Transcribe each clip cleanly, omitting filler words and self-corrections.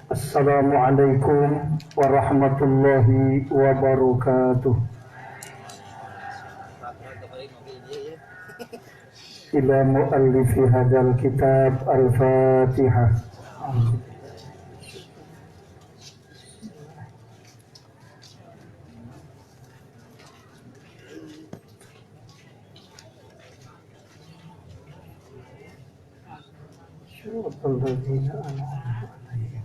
Assalamualaikum warahmatullahi wabarakatuh. Ila muallifi hadzal kitab Al-Fatihah. Syuratul ladzina an'amta 'alaihim.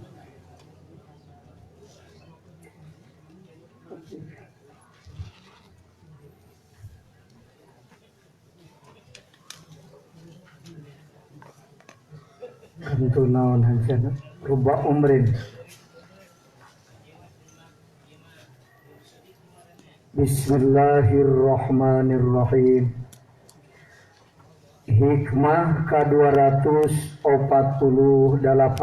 Tentu naon hancana ruba umrin. Bismillahirrahmanirrahim. Hikmah ka-248.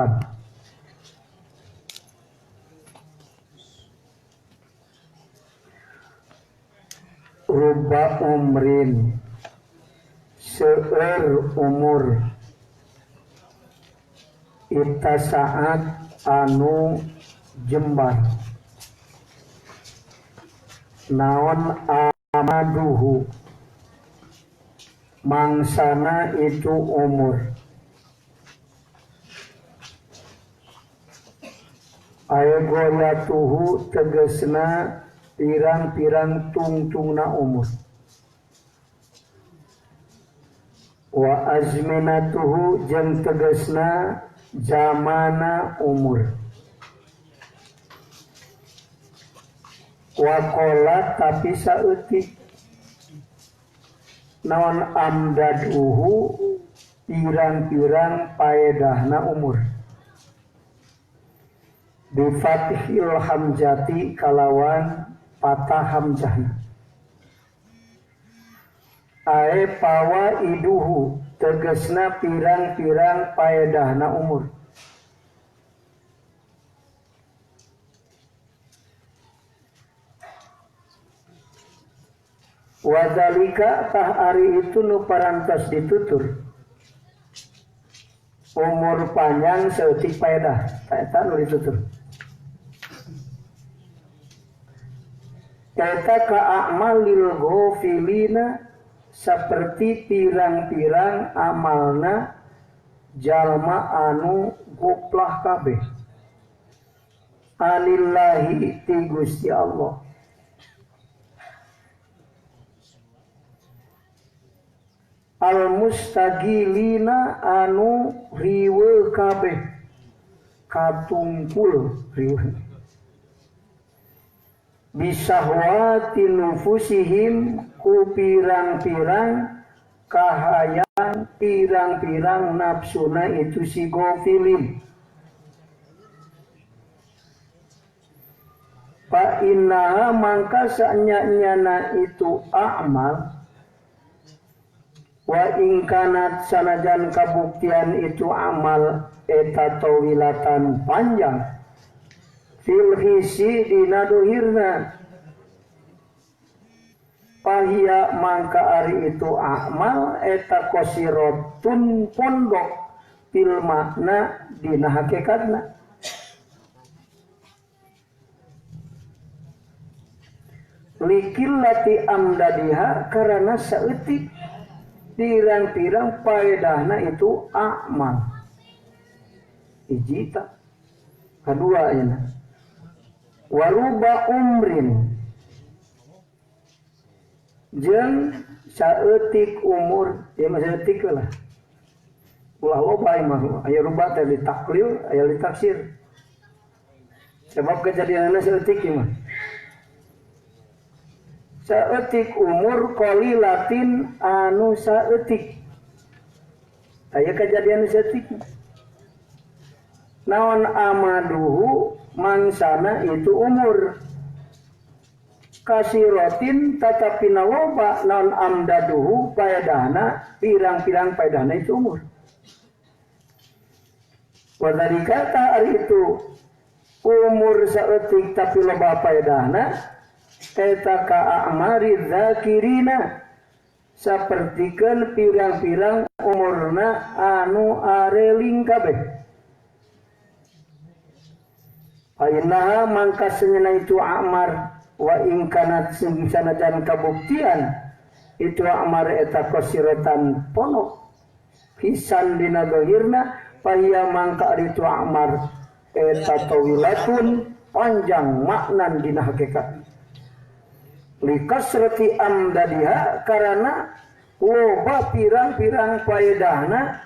Ruba umrin, seueur umur, ita saat anu jembar, naon amaduhu, mangsana itu umur. Aegoyatuhu tegesna pirang-pirang tungtungna umur. Wa azminatuhu jeung tegesna zamana umur. Wa qola tapi saeutik naon amdaduhu pirang-pirang paedahna umur. Bi fathil hamzati kalawan patah hamzahna. Ae pawaiduhu tegesna pirang-pirang paedahna umur. Wadalika tah ari itu nu parantos ditutur. Umur panjang saeutik paedah, eta nu ditutur. Eta ka a'malil ghafilina seperti pirang-pirang amalna jalma anu goplah kabeh. Anillahi ti Gusti Allah. Al mustagilina anu riweuh kabeh, katungkul riweuh. Bisahwati nufusihim ku pirang-pirang kahayang pirang-pirang nafsuna itu si gofilin. Fa innaha mangka sanya-nyana itu amal. Wa ingkanat sanajan kabuktian itu amal eta tawilatan panjang fil hisi dina dohirna. Pahia mangka ari itu amal eta kosirotun pondok fil makna dina hakikatna. Likillati amdadiha karena saeutik pirang-pirang paedahna itu amal. Ijita kedua nya waruba umrin jeung saeutik umur, ya mah saeutik lah. Ulah loba mah aya ruba teh ditaklil, aya ditaksir. Sebab kejadianna saeutik mah. Saeutik umur qalilatin anu saeutik. Aya kejadian saeutik. Naon amaduhu mangsana itu umur. Kasirotin tatapi loba naon amdaduhu paedahna pirang-pirang paedahna itu umur. Wadhalika ta ari itu umur saeutik tapi loba paedahna eta ka a'mari dzakirina sapertikeun pirang-pirang umurna anu areling kabeh. Ayeuna mangka senyana itu a'mar wa in kanat sanajan kabuktian itu a'mar eta kosirotan ponok pisan dina dohirna pahia mangka ari itu a'mar eta tawilatun panjang maknan dina hakikat likasrati amdadiha karena loba pirang-pirang faedahna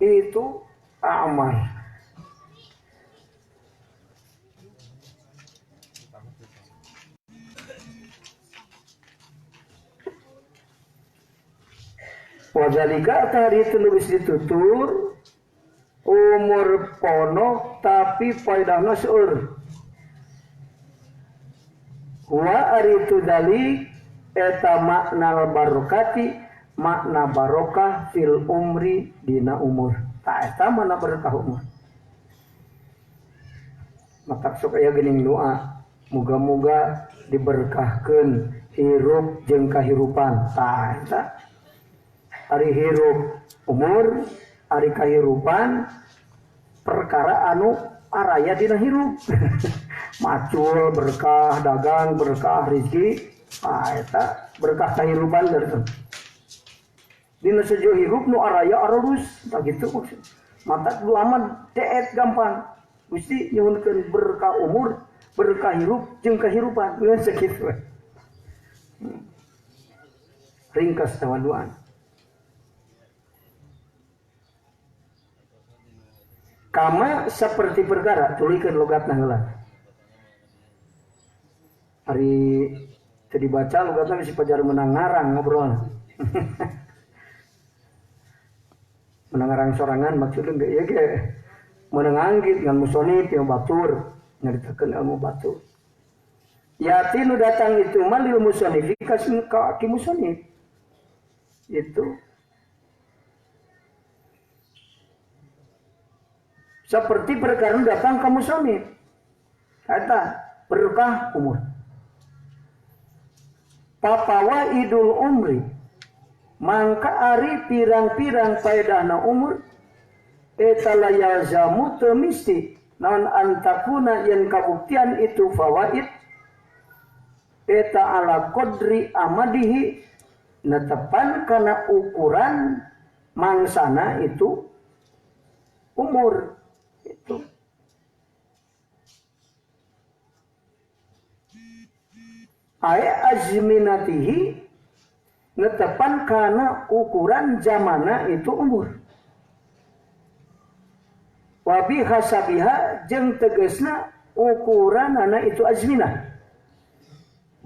itu a'mar. Wadzalika tadi itu nulis ditutur umur ponok tapi faedahna seueur. Wa ari itu dalik eta makna barokati makna barokah fil umri dina umur. Ta eta mana berkah umur. Matak sok aya geuning doa muga-muga diberkahkeun hirup jeung kahirupan. Ta eta ari hirup umur, ari kahirupan perkara anu araya dina hirup. Macul berkah, dagang berkah, rezeki, ah eta berkah kahirupan dari dina sejo hirup nu araya aralus, tah gitu maksud. Mata doa mah deet gampang. Gusti nyuhunkeun berkah umur, berkah hirup jeung kahirupan. Ngan sakitu. Ringkas tawaduan. Kama seperti perkara tulikeun logatna heula. Ari teu dibaca logatna bisi pajar menang ngarang ngobrol. Menang ngarang sorangan maksudna ge ieu ge meunang anggit ngan musonif yang batur nyaritakeun ilmu batur. Yati nu datang itu mah lil musonifi ka ki musonif. Itu seperti perkara datang ke musonif. Eta berkah umur. Papawa idul umri mangka ari pirang-pirang faedahna umur eta la yalzamu teu misti naon antakuna yen kabuktian itu fawaid eta ala qadri amadihi netepan kana ukuran mangsana itu umur. Itu ae azminatihi netepan kana ukuran zamana itu umur. Wabi hasabiha jeung tegesna ukuranana itu azminah.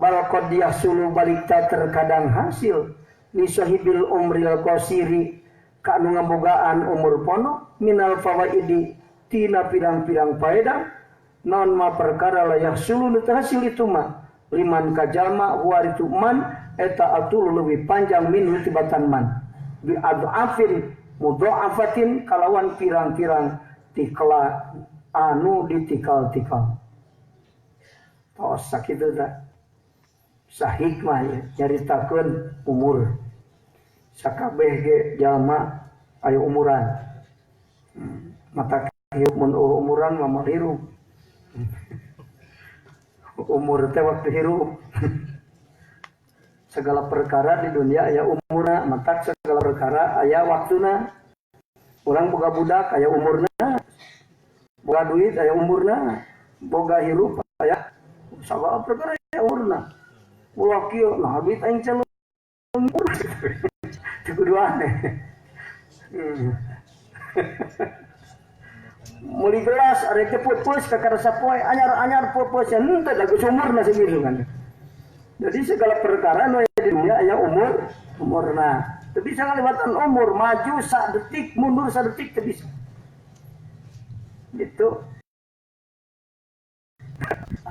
Bal qad yahsulu balikta terkadang hasil li sahibil umril qasiri ka anu ngabogaan umur pono minal fawaidi tina pirang-pirang faedah non ma perkara la yahsulu nu hasil itu mah liman kajalma huwa itu man eta atul leuwih panjang minhu tibatan man bi adafin mudha'afatin kalawan pirang-pirang tikla anu ditikal-tikal. Tos sakitu tah sahikmah ya nyaritakeun umur sakabeh ge jalma aya umuran. Mata hirup mun umuran mah moal hirup. Umur teh waktu hirup. Segala perkara di dunia aya umurna, matak segala perkara aya waktuna. Urang boga budak aya umurna, boga duit aya umurna, boga hirup aya segala perkara aya umurna. Ulah kieu nah duit aing calon umur. Teu kudu aneh. Meuli gelas arek teh peupeus ka karasa poe anyar-anyar peupeus henteu da geus umurna sakitu kan. Jadi segala perkara nu aya di dunia aya umur, umurna. Teu bisa ngalewatan umur, maju sadetik, mundur sadetik teu bisa. Gitu.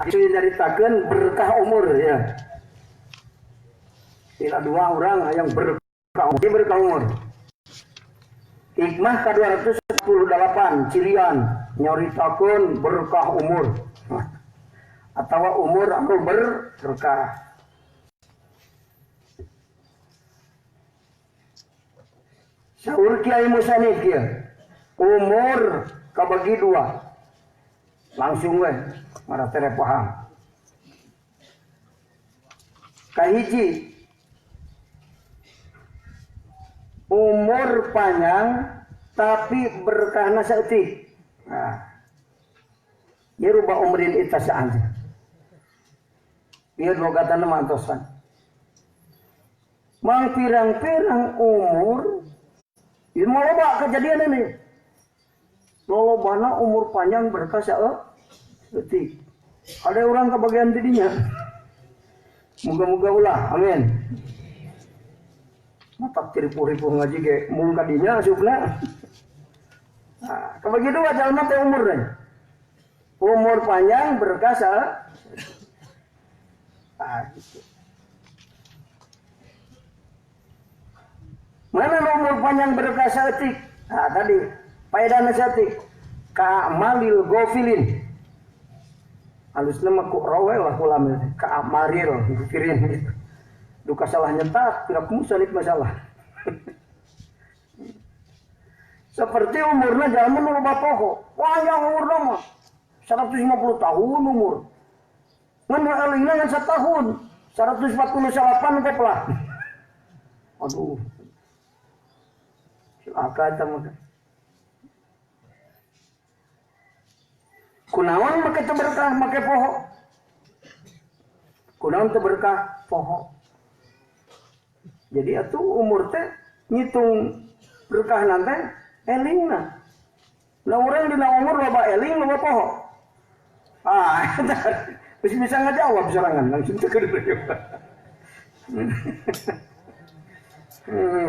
Itu yang nyaritakeun berkah umur ya. Tidak dua orang yang berkah umur, berkah umur. Hikmah ka 245. 48 cirian nyaritakeun berkah umur atau umur anu berkah. Saur Kiai Musanif kieu, umur kabagi dua. Langsung we mara tere paham. Kahiji, umur panjang tapi berkahna saeutik. Nah, ieu rubah umrin eta saanjeun. Ieu logatana mah antosan. Mang pirang-pirang umur ieu mah loba kejadian ini. Lolobana umur panjang berkah saeutik. Ada orang kebagian didinya. Moga-moga ulah, amin. Matak ripuh-ripuh ngaji ge mung kadinya asupna. Nah, kebagi dua jalma teh umurna. Umur panjang berkah saeutik. Ah, gitu. Mana umur panjang berkah saeutik? Nah, tadi paedahna saeutik. Ka'malil ghafilin. Alusna mah ku rawe lah kulamil. Ka'maril ghafilin gitu. Duka salah nyetak, tidak musanif masalah. Seperti umurna jalma nu loba poho. Panjang umurna mah 150 tahun umur. Ngan elingna ngan setahun 148 koplah. Aduh. Cilaka eta mah. Kunaon make teu berkah make poho. Kunaon teu berkah poho. Jadi atuh umur teh ngitung berkah nanti elingna. Lah urang dina umur loba eling loba poho. Ah, bisa bisa ngajawab sorangan langsung teu kudu.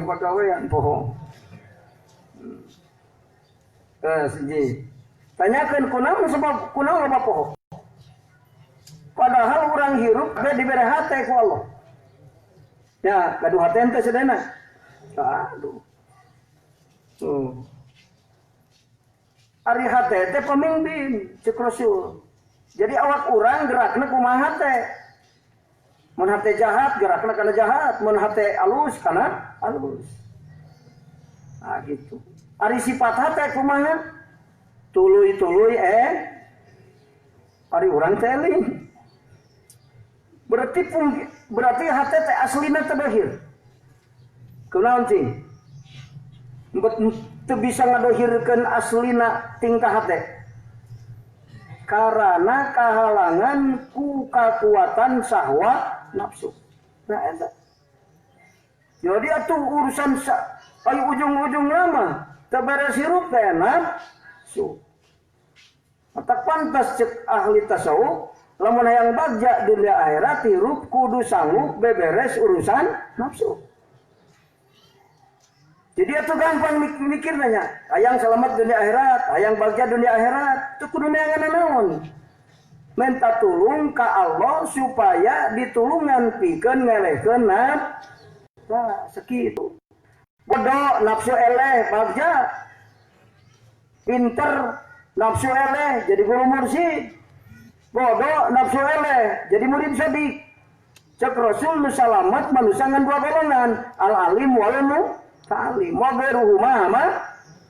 Pagawean poho. Siji. Tanyakeun kunaon sebab kunaon loba poho. Padahal urang hirup teh dibere hate ku Allah. Ya, gaduh hate teh sadayana. Aduh. Tuh. Ari hate teh pemimpin cek Rasul. Jadi awak urang gerakna kumaha hate. Mun hate jahat gerakna kana jahat, mun hate alus kana alus. Nah gitu. Ari sifat hate kumaha? Tuluy-tuluy ari urang teh eling. Berarti hate teh aslina teh dohir. Kunaon cing? Teu bisa ngadohirkeun aslina tingkah hate. Karena kahalangan ku kakuatan sahwa nafsu. Nah eta. Jadi atuh urusan ayo ujung-ujung lama teu beres hirup teh nafsu. Matak pantas cek ahli tasawuf lamun hayang bagja dunia akhirat hirup kudu sanggup beberes urusan nafsu. Jadi itu gampang mikir nanya, hayang selamat dunia akhirat, hayang bagja dunia akhirat, itu kudu neangan naon. Minta tulung ka Allah supaya ditulungan pikeun ngelehkeun nafsu. Nah, sekitu. Bodoh nafsu eleh bagja. Pinter nafsu eleh jadi guru mursyid. Bodoh nafsu eleh jadi murid sadik. Cek Rasul nu salamet manusia ngan dua golongan, al alim wal muta'alim. Wa ghairuhuma ma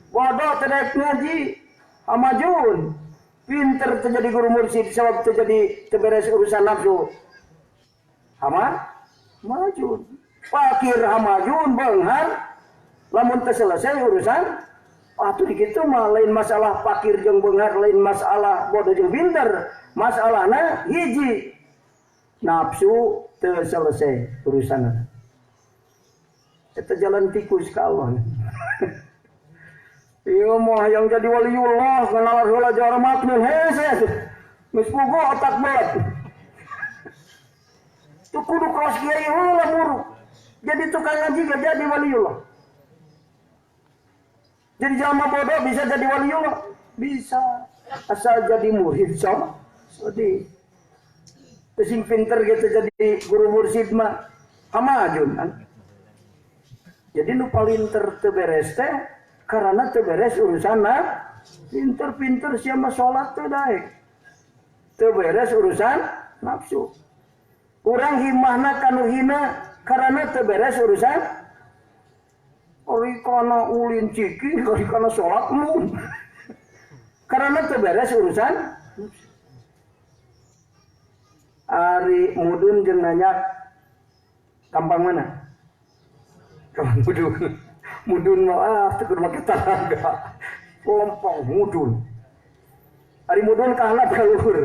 bodoh teu daek ngaji amajun. Pinter teu jadi guru mursyid sabab teu jadi teu beres urusan nafsu. Hama majun. Fakir hamajun beunghar lamun teu selesai urusan. Atuh dikitu mah lain masalah fakir jeung beunghar, lain masalah bodoh jeung pinter. Masalahna hiji, nafsu teu selesai urusanna. Eta jalan tikus ka Allah. Ieu mah hayang jadi waliullah, nganalar heula jawara maknun hese. Geus puguh otak berat. Tuh kudu kelas kiai heula muruk. Jadi tukang ngaji gak jadi waliullah. Jadi jalma bodoh bisa jadi waliullah, bisa. Asal jadi murid so. Sedih. Sing pinter gitu jadi guru mursyid mah hamajun kan. Jadi nu paling teu beres teh Karena teu beres urusan pinter-pinter sia mah salat teu daek. Teu beres urusan nafsu. Urang himahna kanu hina karena teu beres urusan ori kana ulin ciki, ori kana salat mun. Karena teu beres urusan nafsu. Ari mudun jeung nanya gampang mana? Gampang mudun. Mudun mah teu kudu make tangga. Lempong mudun. Ari mudun ka handap ka luhur.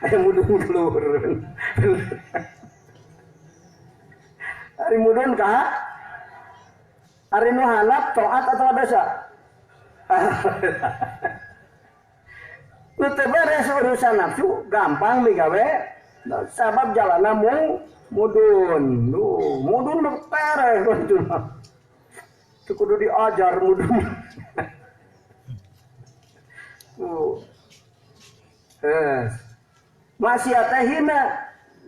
Aya mudun ka luhur. Ari mudun ka ari nu handap taat atawa dosa? Nu teu beres urusan nafsu gampang migawe sabab jalanna mudun. Duh, mudun mah tereh kitu mah. Teu kudu diajar mudun. Maksiat teh hina.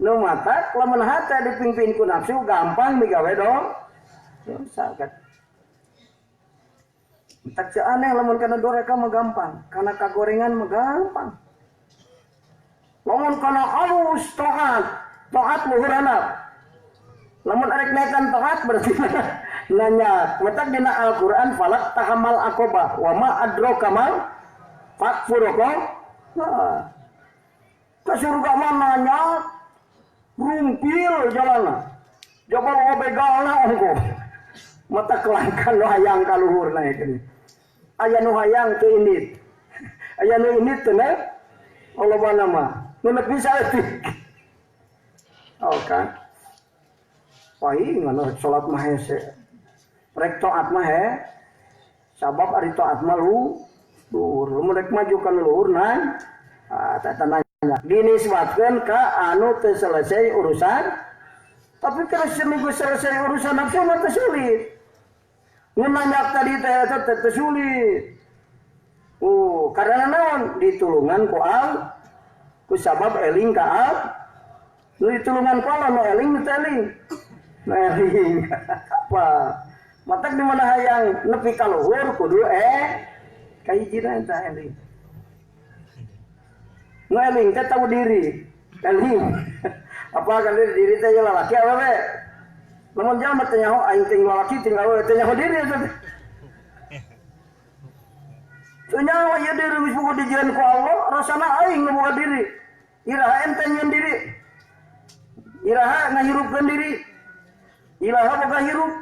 Nu matak lamun hate dipimpin ku nafsu gampang migawe dong. Dosa kan. Tak aneh lamun kana doreka mah gampang, kana kagorengan mah gampang. Lamun kana alus taat, taat luhur anak. Lamun arek naekan taat berarti nanya, matak dina Al-Qur'an falak tahamal aqobah wa ma adraka mal fakfurqa. Nah, ke surga mah nanya rumpil jalanna. Jabal obegalna ongko. Mata kelangkan nu hayang ka luhur naekeun. Aya nu hayang teu indit. Aya nu indit teu naek. Lolobana mah. Nu nepi saeutik. Oh kan. Paing anu salat mah hese. Rek taat mah he. Sabab ari taat mah luhur. Lamun rek maju ka luhur nah. Ah tah nanya. Dinisbatkeun ka anu teu selesai urusan. Tapi kalau seminggu selesai urusan nafsu mah teu sulit. Ngunanyak tadi teh teu sulit. Oh, karena naon? Ditulungan ku al, ku sabab eling ka al. Nu ditulungan ku Allah nu eling nu teu eling. Nu eling. Apa? Matak di mana hayang nepi ka luhur kudu kahijina eta eling. Nu eling teh tahu diri. Eling. Apa kali diri teh lalaki awewe. Lamun jalma teh nyaho aing teh lalaki teh awewe teh nyaho diri eta teh. Teu nyaho ieu diri geus boga dijieun ku Allah, rasana aing nu boga diri. Iraha ente nyieun diri. Iraha ngahirupkeun diri. Iraha boga hirup.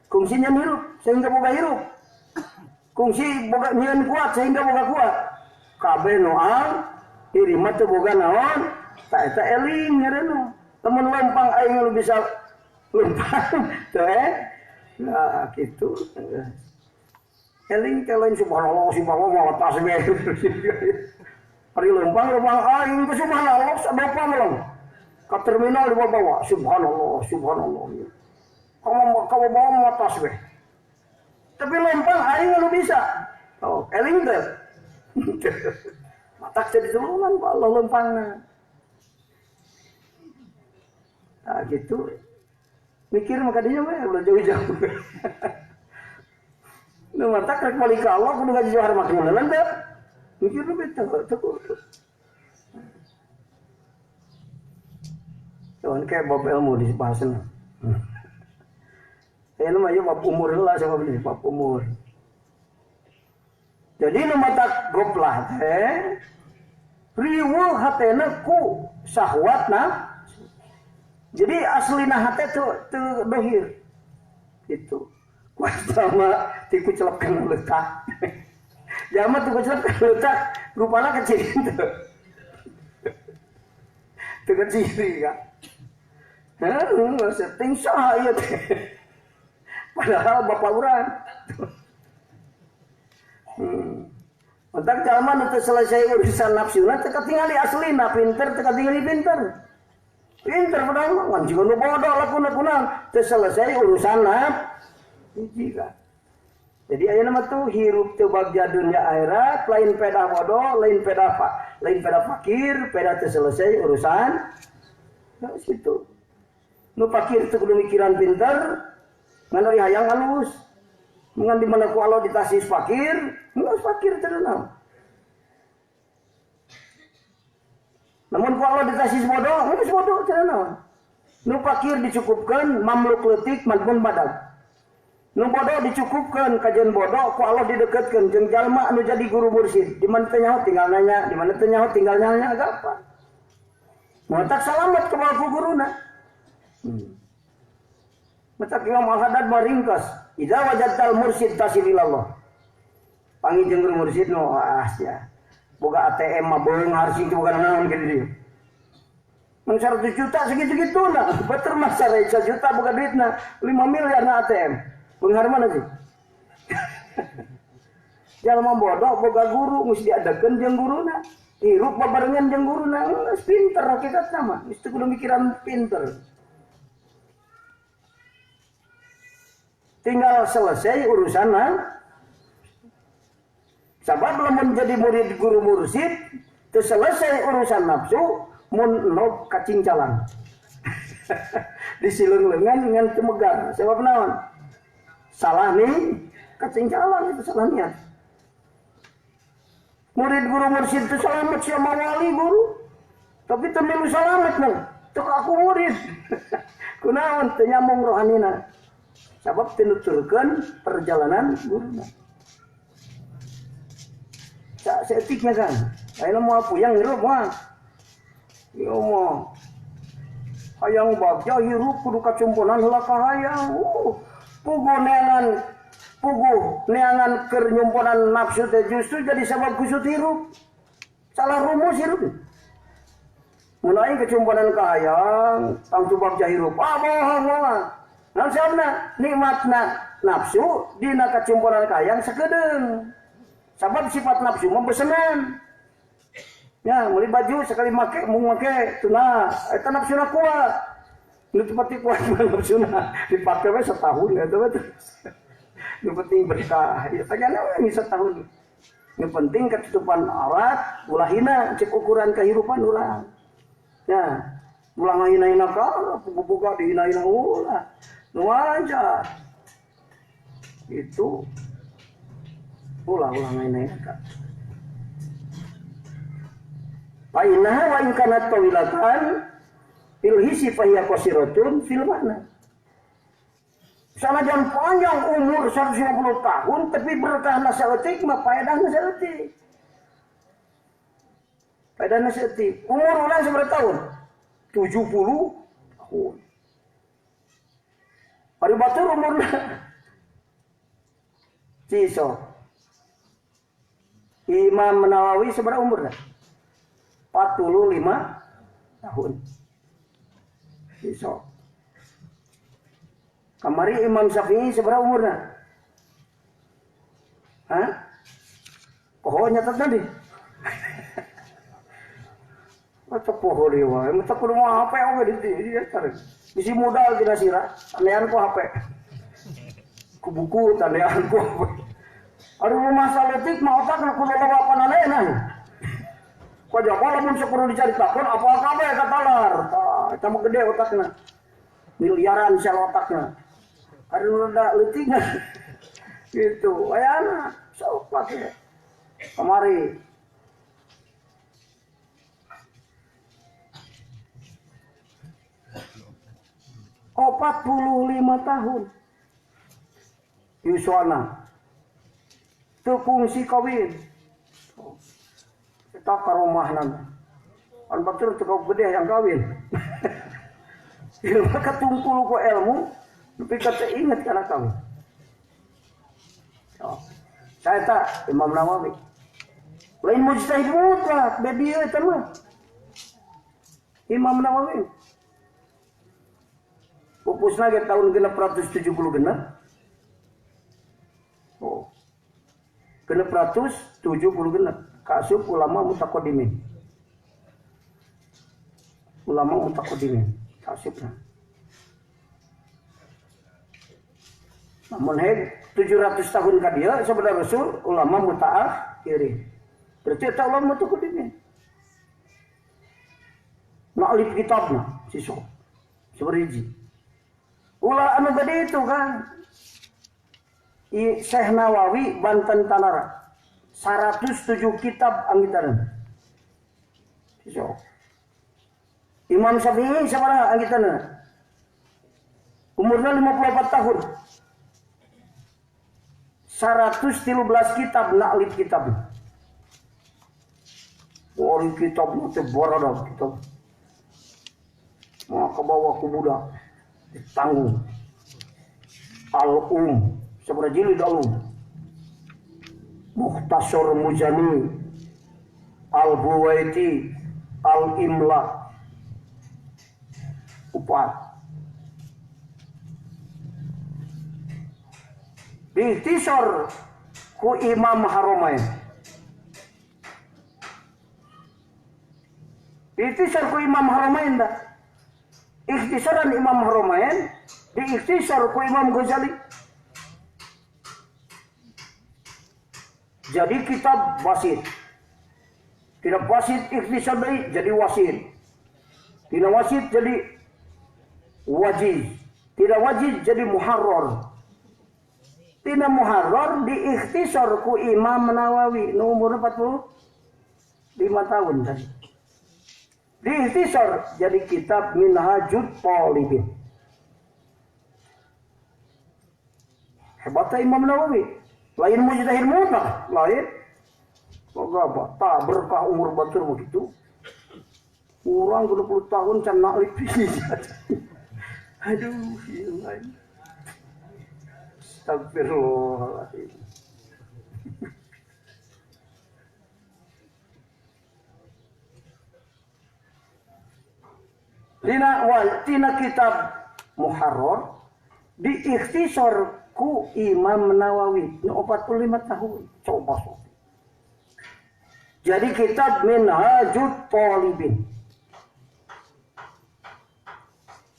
Kungsi nyieun hirup sehingga boga hirup. Kungsi boga nyieun kuat sehingga boga kuat. Kabeh nu al diri mah teu boga naon. Tak eta eling ngaranna. Lamun lempang aing lu bisa lempang teu Nah kitu. Eling teh lain subhanallah subhanallah tasbih. Ari lempang lempang aing teh subhanallah sabapa melong. Ka terminal dibawa subhanallah subhanallah. Kamu bawa mau tasbih. Tapi lempang aing lu bisa. Oh, eling teh. Matak jadi tulungan ku Allah lempangna. Nah, gitu. Mikir maka dia mah ulah jauh-jauh. Nu matak rek balik ka Allah kudu ngaji johar mah kunaon teh. Mikir nu beta teu kudu. Cuman kayak bab ilmu di bahasana. Ini mah bab umur lah sama beli bab umur. Jadi nu matak goplah teh riweuh hatena ku syahwatna. Jadi aslina hate teu dohir. Gitu. Kuasa mah tiku celep kana leutak. Jalma tiku celep kana leutak, rupana kecil teu. Teu kecil ka. Heuh, setting saha ieu teh. Padahal bapak urang. Entak jalma nu teu selesai urusan nafsuna teu katingali aslina pinter teu katingali pinter. Pinter padahal ngan jiga nu bodoh lakuna-kuna teu selesai urusan hiji ka. Jadi ayeuna mah tuh hirup teu bagja dunia akhirat, lain peda bodoh, lain peda fakir, peda teu selesai urusan. Nah, situ. Nu fakir teu kudu mikiran pinter, Ngan dari hayang halus. Ngan di mana ku Allah ditasis fakir, geus fakir teu naon. Namun ku Allah ditasis bodoh, geus bodoh teu naon. Nu fakir dicukupkeun mamluk leutik manpun badag. Nu bodoh dicukupkeun kajian bodoh ku Allah dideketkeun jeung jalma anu jadi guru mursyid. Di mana teu nyaho tinggal nanya, di mana teu nyaho tinggal nanya gampang. Matak salamet ka ku guruna. Matak Imam Al-Haddad maringkas, idza wajadtal mursyid tasilallah. Panggil jeung guru mursyid nu ah sia. Boga ATM mah beunghar sing boga naon ka dieu. Mun 100 juta segitu-gitu nah, beter mah 100 juta boga duitna, 5 miliar na ATM. Beunghar mana sih? Jalma bodoh boga guru mesti diadakeun jeung guruna. Hirup babarengan jeung guruna, geus pinter hakikatna mah. Geus teu kudu mikiran pinter. Tinggal selesai urusan nah. Sabab lamun jadi murid guru mursyid teu selesai urusan nafsu mun nog kacincalan. Disileung-leungan ngan teu megar. Sebab naon? Salah nih kacincalan itu salah niat. Murid guru mursyid teu selamat sia wali guru. Tapi teu milu salamet mah. Teu aku murid. Kunaon teu nyambung rohanina. Sabab teu nuturkeun perjalanan guruna. Seetiknya kan. Ayeuna moal puyang hirup mah. Ieu mah hayang bagja hirup kudu kacumponan heula ka hayang. Puguh neangan keur nyumponan nafsu teh justru jadi sabab kusut hirup. Salah rumus hirup. Mun aing kacumponan ka hayang, tangtu bagja hirup. Ah bohong mah. Naon sababna? Nikmatna nafsu dina kacumponan ka hayang sakedeung. Sabab sifat nafsu mah besenan. Ya, meuli baju sekali make mung make tuna eta nafsuna kuat. Nu teu pati kuat mah nafsuna dipake we setahun eta mah. Nu penting berkah. Ya tanyana we setahun. Nu penting ketutupan aurat ulah hina cek ukuran kehidupan ulah. Ya, ulah ngahina-hina ka, buka dihina-hina ulah. Nu wajar. Itu ulah ngahina-hina ka. Fa innaha wa in kanat tawilatan fil hisi fa hiya qasiratun fil makna. Sanajan panjang umur 150 tahun tapi berkahna saeutik mah paedahna saeutik. Paedahna saeutik. Umur urang sabaraha tahun? 70 tahun. Ari batur umurna Ciso. Imam Nawawi sabaraha umurna? 45 tahun. Ciso. Kamari Imam Syafi'i sabaraha umurna? Hah? Poho nyatet tadi. Mata poho deui wae, mata kudu mah HP oge di dieu cari. Bisi modal tina sirah, tandean ku HP. Ku buku tandean ku HP. Aduh rumah saletik mah otakna kudu loba pananena. Kajaba lamun sakudu dicaritakeun apa kabeh katalar. Tah, eta mah gede otakna. Miliaran sel otakna. Aduh rada leutik gitu. Ayana sok pake. Kamari 45 tahun yuswana teu kungsi kawin. Eta karomahna. An batur teu gede yang kawin. Ilmu katungkul ku ilmu nepi ka teu inget kana kawin. Oh. Saya tak Imam Nawawi. Lain mujtahid mutlak, bedi eta mah. Imam Nawawi. Pupusna ge tahun 676. Oh. 676 kasub ulama mutaqaddimin. Ulama mutaqaddimin kasubna. Namun heg 700 tahun ka dieu sabenerna Rasul ulama mutaakhirin. Berarti eta ulama mutaqaddimin. Na'alif kitabna siswa. Sabariji. Ulah anu gede itu kan. Syekh Nawawi Banten Tanara 107 kitab anggitan. So. Imam Syafi'i sabaraha anggitanna? Umurnya 54 tahun. 113 kitab naklif kitab. Wah, kitab teh boradak kitab. Maka bawa ku budak ditanggung. Al-Um sabaraha jilid Al-Um. Mukhtasar Muzani, Al-Buwaiti, Al-Imla. Upat. Diikhtisar ku Imam Haramain. Diikhtisar ku Imam Haramain dah. Ikhtisaran Imam Haramain diikhtisar ku Imam Ghazali. Jadi kitab wasit. Tidak wasit ikhtisar deui jadi wasit. Tidak wasit jadi wajiz. Tidak wajiz jadi muharrar. Tina muharrar diikhtisar ku Imam Nawawi nu umur 45 tahun tadi. Diikhtisar jadi kitab Minhajut Talibin. Hebatnya Imam Nawawi. Lain mujtahid mutlak, lain. Kok apa? Tak berkah umur batur begitu. Kurang 20 tahun can naklif. Aduh, ya. Astagfirullahaladzim. Tina kitab Muharrar diikhtisar ku Imam Nawawi 45 tahun. Coba sok. Jadi kitab Minhajut Talibin.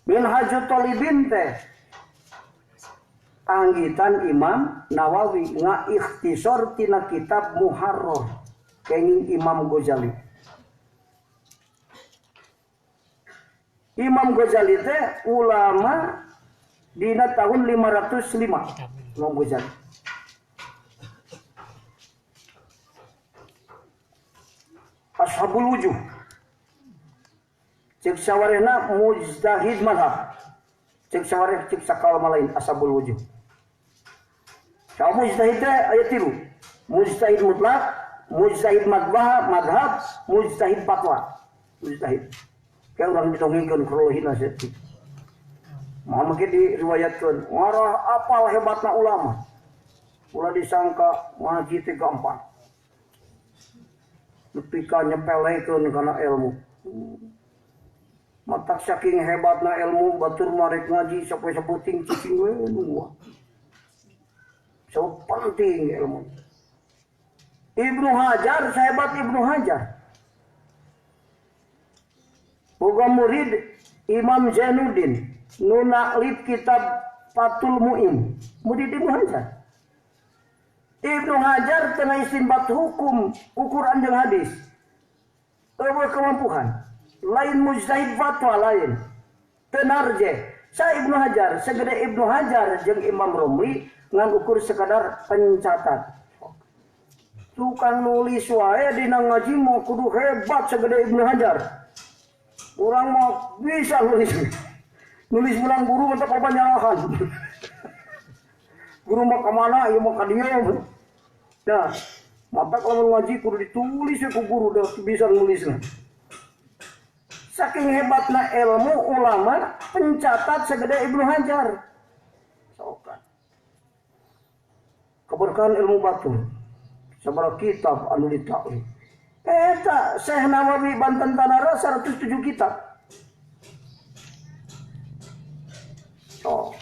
Minhajut Talibin teh anggitan Imam Nawawi ngaikhtisar tina kitab Muharrar kenging Imam Ghazali. Imam Ghazali teh ulama dina tahun 505. Imam Ghazali. Ashabul Wujuh. Cek sawarehna mujtahid mazhab. Cek sawareh cek sakalama lain Ashabul Wujuh. Kalau mujtahid teh aya tilu. Mujtahid mutlak, mujtahid madhab, mujtahid fatwa. Mujtahid. Kayak orang ditongengkeun krolohina saeutik. Moal make diriwayatkeun, ngarah apal hebatna ulama. Ulah disangka ngaji teh gampang. Nepi ka nyepelekeun kana ilmu. Matak saking hebatna ilmu batur marek ngaji sampai saputing cicing we nu. So penting ilmu. Ibnu Hajar, sahabat Ibnu Hajar. Boga murid Imam Zainuddin, nu naklif kitab Fathul Mu'in, murid Ibnu Hajar. Ibnu Hajar tengah istinbat hukum Quran jeung hadis. Eueuh kemampuan. Lain mujtahid fatwa lain. Tenarje. Sa Ibnu Hajar, segede Ibnu Hajar jeung Imam Romli ngan ukur sekadar pencatat. Tukang nulis wae dina ngaji mau kudu hebat segede Ibnu Hajar. Orang mau bisa nulis. Nulis bilang guru untuk apa nyalahan. Guru mau ke mana, ya mau ke dia. Nah, mata kalau ngaji kudu ditulis ya ku guru dah bisa nulisnya. Saking hebatna ilmu ulama pencatat segede Ibnu Hajar. Sokan. Keberkahan ilmu batur. Sabaraha kitab anu ditaklif. Eta Syekh Nawawi Banten Tanara 107 kitab. Oh.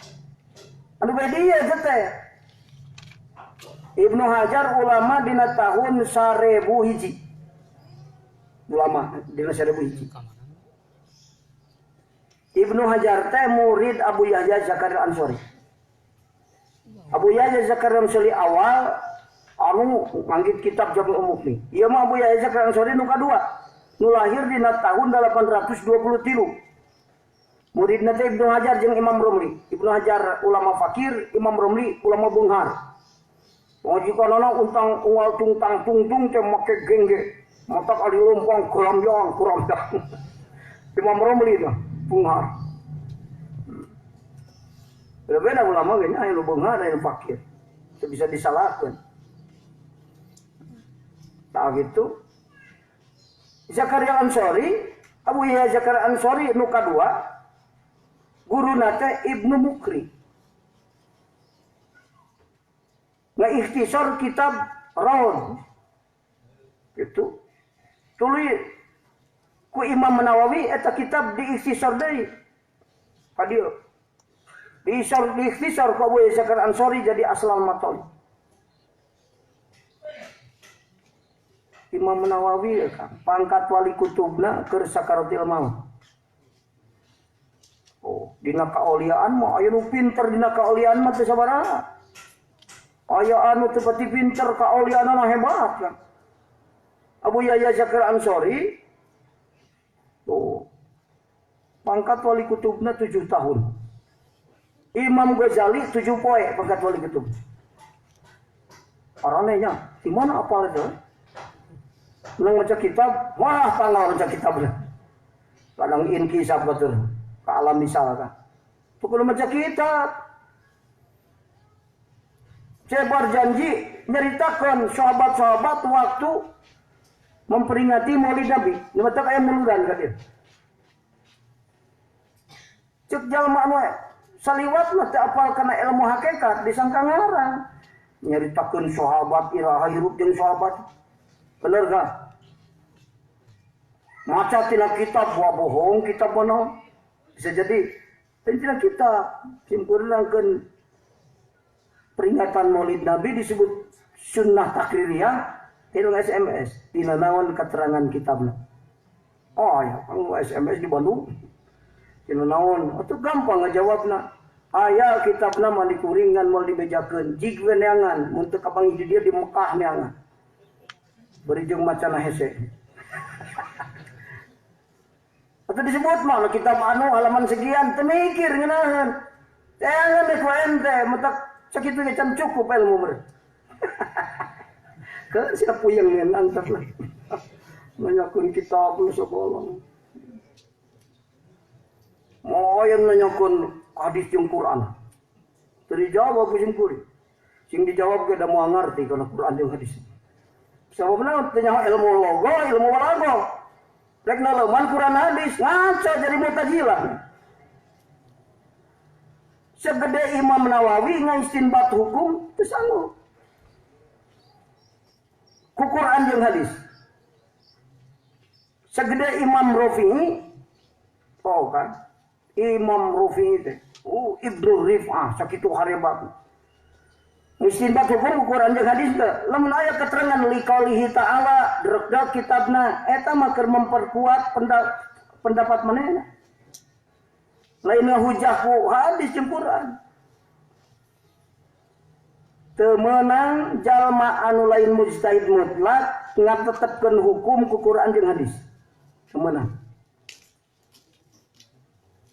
Anu bedi ieu teh. Ibnu Hajar ulama dina tahun 1000 hiji. Ulama dina 1000 hiji. Ibnu Hajar teh murid Abu Yahya Zakaria Ansori. Abu Yahya Zakaria Ansori awal anu nganggit kitab Jami' Mughni. Ieu mah Abu Yahya Zakaria Ansori nu kadua. Nu lahir dina tahun 823. Muridna teh Ibnu Hajar jeung Imam Romli. Ibnu Hajar ulama fakir, Imam Romli ulama beunghar. Ngajikanana untang unggal tungtang tungtung teh make gengge. Matak ali lompong kuramyang kuramyang. Imam Romli mah beunghar. Beda-beda ulama ge nya anu beunghar anu fakir. Teu bisa disalahkeun. Tah gitu. Zakaria Ansori, Abu Yahya Zakaria Ansori nu kadua guruna teh Ibnu Mukri. Ngaikhtisar kitab Raud. Gitu. Tuluy ku Imam Nawawi eta kitab diikhtisar deui. Ka dieu. Diikhtisar ku Abu Yahya Zakaria Ansori jadi Aslal Matali. Imam Nawawi pangkat wali kutubna keur sakaratil maut. Oh, dina kaoliaan mah aya nu pinter dina kaoliaan mah teu sabaraha. Aya anu teu pati pinter kaoliaanna hebat kan. Abu Yahya Zakaria Ansori tuh pangkat wali kutubna 7 tahun. Imam Ghazali 7 poe pangkat wali kutub. Aranenya di mana apal itu? Nang maca kitab, wah tanggal maca kitabna. Kadang inkisab betul. Ke alam misalkan. Pukul maca kitab. Cebar janji nyeritakan sahabat-sahabat waktu memperingati Maulid Nabi. Nyata aya muludan ka dieu. Cek jalma anu saliwat mah teu apal kana ilmu hakikat disangka ngarang. Nyeritakeun sahabat iraha hirup jeung sahabat. Bener gak? Maca tina kitab wah bohong kitab mana? Bisa jadi tina kitab simpurnangkeun peringatan Maulid Nabi disebut sunnah takririyah hitung SMS dina naon keterangan kitabna. Oh ya, kamu SMS di Bandung. Dina naon? Atuh gampang ngajawabna. Aya kitabna mah dikuringan moal dibejakeun, jig we neangan mun teu kapanggih di dieu di Mekah neangan. Beri jeung macana hese. Atau disebut mah kitab anu halaman sekian teu mikir ngeunaheun. Jangan ku ente mutak sakitu ge can cukup ilmu mer. Ke siap puyeng ngeun antep lah. Nanyakeun kitab nu sakolong. Moal aya nanyakeun hadis jeung Quran. Teu dijawab ku sing kuring. Sing dijawab ge da moal ngarti kana Quran jeung hadis. Sababna teu nyaho ilmu logo, ilmu balago. Rek naleuman Quran hadis ngaco jadi Mu'tazilah. Segede Imam Nawawi ngaistinbat hukum teu sanggup. Ku Quran jeung hadis. Segede Imam Rafi'i, oh kan? Imam Rafi'i teh, oh Ibnu Rif'ah sakitu harebat. Istinbat hukum Quran jeung hadis teh, lamun aya keterangan liqaulihi ta'ala drekda kitabna eta mah keur memperkuat pendapat manehna. Lain hujah ku hadis jeung Quran. Teu meunang jalma anu lain mujtahid mutlak ngatetepkeun hukum ku Quran jeung hadis. Teu meunang.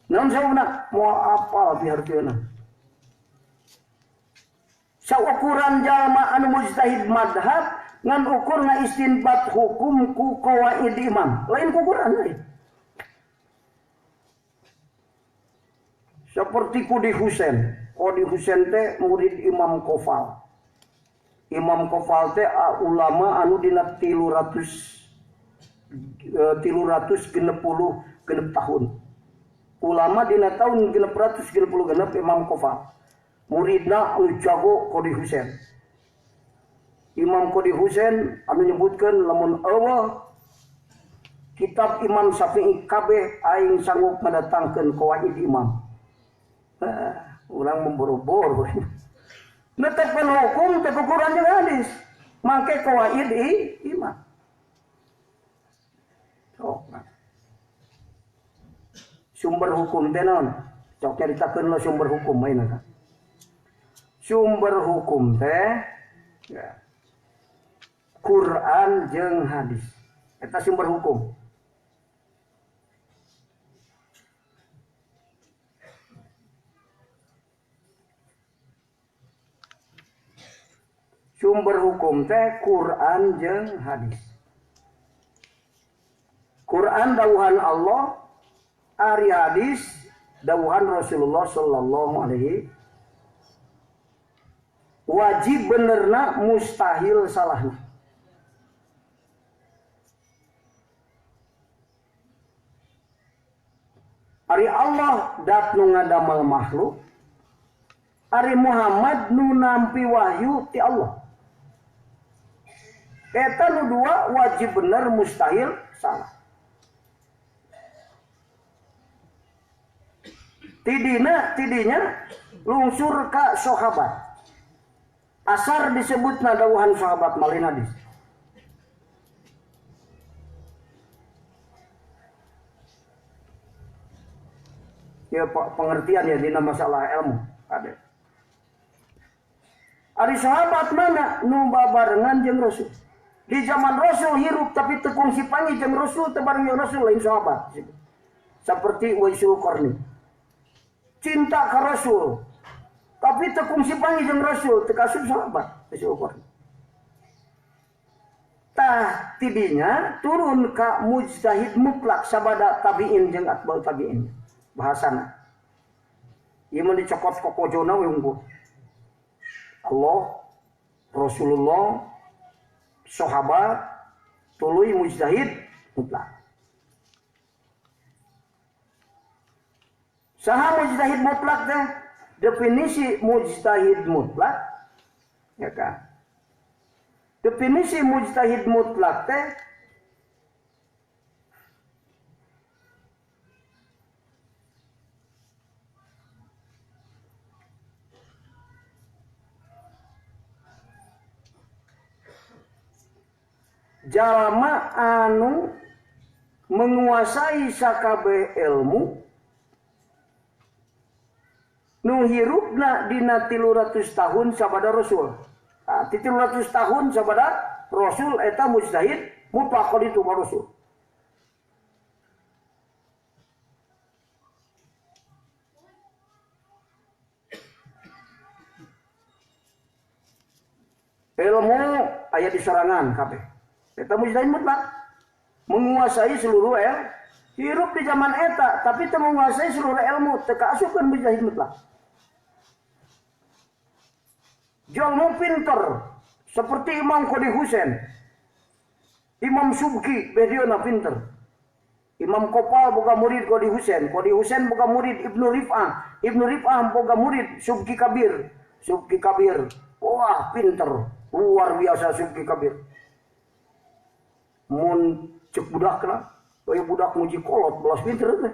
Naon sababna? Moal apal pihartieuna. Saukuran jalma anu mujtahid madhab ngan ukur ngaistinbat hukum ku qawaid imam, lain ku Quran lain. Seperti Qudi Husain. Qudi Husain teh murid Imam Kofal. Imam Kofal teh ulama anu dina 366 tahun. Ulama dina tahun 666 Imam Kofal. Muridna anu jago Qudi Husain. Imam Qudi Husain anu nyebutkeun lamun eueuh kitab Imam Syafi'i kabeh aing sanggup ngadatangkeun qawaid imam. Urang memboro-boro. Netepkeun hukum teh ku Quran jeung hadis. Mangke qawaid imam. Sok. Sumber hukum teh naon? Sok nyaritakeun lo sumber hukum ayeuna. Sumber hukum teh ya, Quran jeung hadis. Eta sumber hukum. Sumber hukum teh Quran jeung hadis. Quran dawuhan Allah, ari hadis dawuhan Rasulullah sallallahu alaihi. Wajib benerna, mustahil salahna. Ari Allah dat nu ngadamel makhluk, ari Muhammad nu nampi wahyu ti Allah. Eta nu dua wajib bener, mustahil salah. Tidina tidinya lungsur ka sahabat. Asar disebut dawuhan sahabat malin hadis. Ya pengertian ya dina masalah ilmu ada. Ari sahabat mana nu babarengan jeung Rasul. Di zaman Rasul hirup tapi teu kungsi panggih jeung Rasul, teu bareng jeung Rasul lain sahabat. Seperti Uwaisul Qarni. Cinta ka Rasul tapi teu kungsi panggih jeung Rasul, teu kasup sahabat Uwaisul Qarni. Tah tidinya turun ka mujtahid mutlak sabada tabiin jeung atba'ut tabiin. Bahasana ieu mah dicokot kokojona we unggul. Allah, Rasulullah, sahabat, tuluy mujtahid mutlak. Saha mujtahid mutlak teh? Definisi mujtahid mutlak, ya kan? Definisi mujtahid mutlak teh jalma anu menguasai sakabeh ilmu nu hirupna dina 300 tahun sabada Rasul. Nah, 300 tahun sabada Rasul eta mujtahid mutlak itu ka Rasul. Ilmu aya di sorangan kabeh. Eta mujtahid mutlak menguasai seluruh ilmu. Hirup di zaman eta tapi teu menguasai seluruh ilmu, teu kaasupkeun mujtahid mutlak. Jalma pinter seperti Imam Qadi Husain, Imam Subki bediona pinter. Imam Kopal boga murid Qadi Husain, Qadi Husain boga murid Ibnu Rif'ah, Ibnu Rif'ah boga murid Subki Kabir, Subki Kabir. Wah, pinter, luar biasa Subki Kabir. Mun cek budak lah, kaya budak muji kolot belas pinter teh.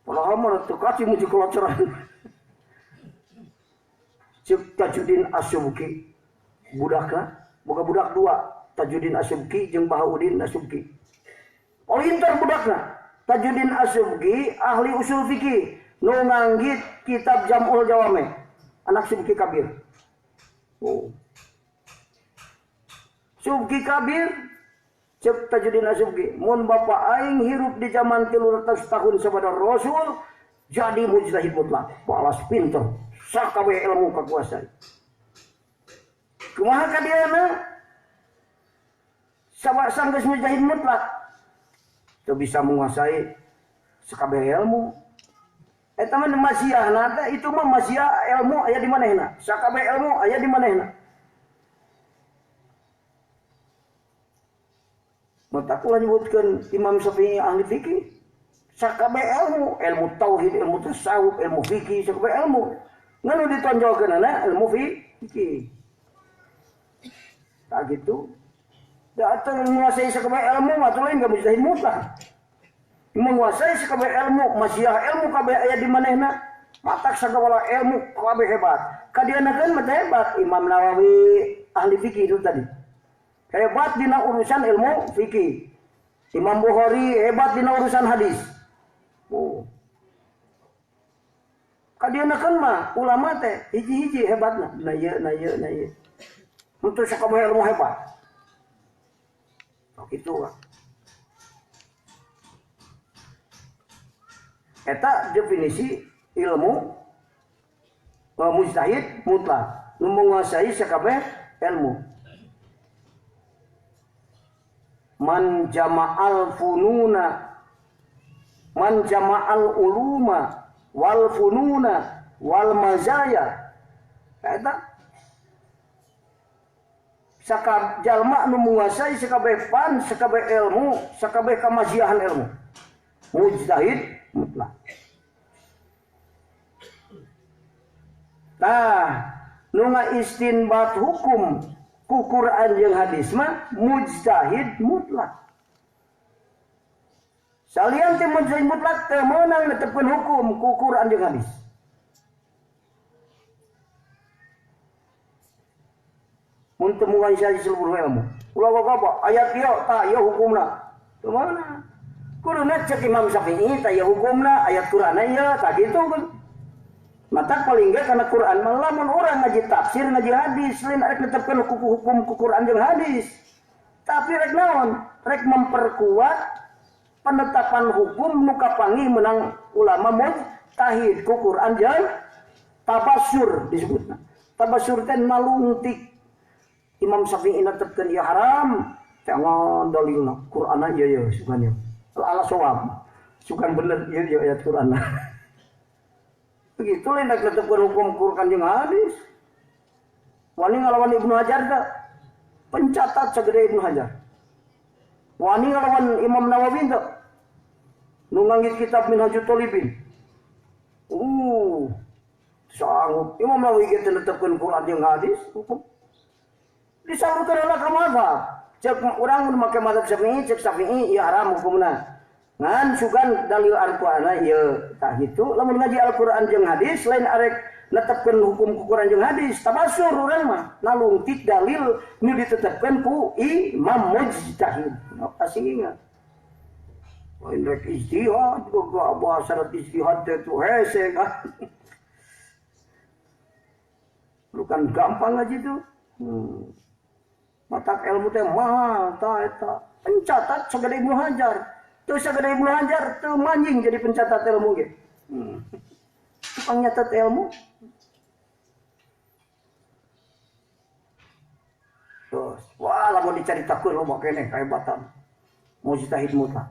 Padahal mah teu kaci muji kolot cerah. Cek Tajuddin As-Subki budakna, boga budak dua, Tajuddin As-Subki jeung Bahauddin As-Subki. Pinter budakna. Tajuddin As-Subki ahli usul fikih, nu nganggit kitab Jam'ul Jawami, anak Subki Kabir. Oh. Subki Kabir cek Tajuddin As-Subki, mun bapa aing hirup di zaman 300 tahun sabada Rasul jadi mujtahid mutlak, balas pinter, sakabeh ilmu kakuasai. Kumaha kadiana? Sabab sanggeus mujtahid mutlak teu bisa menguasai sakabeh ilmu. Eta mah masiahna teh itu mah masiah ilmu aya di manehna, sakabeh ilmu aya di manehna. Matak ulah nyebutkeun Imam Syafi'i ahli fikih, sakabeh ilmu, ilmu tauhid, ilmu tasawuf, ilmu fikih, sakabeh ilmu. Ngan nu ditonjolkeunana ilmu fikih. Tak gitu. Da teu menguasai sakabeh ilmu mah lain ka mujtahid mutlak. Menguasai sakabeh ilmu, masiah ilmu kabeh aya di manehna, matak sagala ilmu kabeh hebat. Kadianakeun mah hebat Imam Nawawi ahli fikih itu tadi. Hebat dina urusan ilmu fikih. Imam Bukhari hebat dina urusan hadis. Oh. Kadianakeun mah ulama teh hiji-hiji hebatna. Na ieu, na ieu, na ieu. Untuk sakabeh ilmu hebat. Oh kitu lah. Eta definisi ilmu mujtahid mutlak. Nu menguasai sakabeh ilmu. Man jama'al fununa, man jama'al uluma wal fununa wal mazaya. Eta sakab jalma nu menguasai sakabeh fan, sakabeh ilmu, sakabeh kamaziahan ilmu. Mujtahid mutlak. Tah, nu ngaistinbat hukum ku Quran jeung hadis mah mujtahid mutlak. Salian teh mujtahid mutlak teu meunang netepkeun hukum ku Quran jeung hadis. Mun teu menguasai seluruh ilmu. Ulah apa ayat ieu tah ieu hukumna. Teu meunang. Kuduna cek Imam Syafi'i tah ieu hukumna, ayat Quran ieu tah kitu kan. Mata paling enggak karena Quran mah lamun urang ngaji tafsir ngaji hadis lain rek netepkeun hukum ku Quran jeung hadis. Tapi rek naon? Rek memperkuat penetapan hukum nu kapanggih menang ulama mujtahid ku Quran jeung tabasur disebutna. Tabasur teh nalungtik. Imam Syafi'i netepkeun ieu haram, teh dalilna Qur'anna ieu ieu sugan ieu. Ala shawab. Sugan bener ieu ieu ayat Qur'anna. Begitu lain rek netepkeun hukum Quran jeung hadis. Wani ngalawan Ibnu Hajar teh pencatat sagede Ibnu Hajar. Wani ngalawan Imam Nawawi teh nu nganggit kitab Minhajut Thalibin. Sanggup Imam Nawawi ge teu netepkeun Quran jeung hadis hukum. Disalurkeun heula ka mazhab. Cek urang mun make mazhab Syafi'i, cek Syafi'i ieu haram hukumna. Ngan sugan dalil Al-Qur'an ieu tah kitu lamun ngaji Al-Qur'an jeung hadis lain arek netepkeun hukum ku Qur'an jeung hadis tabasur urang mah nalungtik dalil nu ditetepkeun ku imam mujtahid. Asing ingat. Lain rek ijtihad gua syarat ijtihad teh tuh hese kan. Bukan gampang ngaji tuh. Matak ilmu teh mahal tah eta. Pencatat sagede Ibnu Hajar. Teu sagede Ibnu Hajar teu manjing jadi pencatat ilmu ge. Tukang nyatat ilmu. Terus, wah lamun dicaritakeun loba keneh kahebatan. Mujtahid mutlak.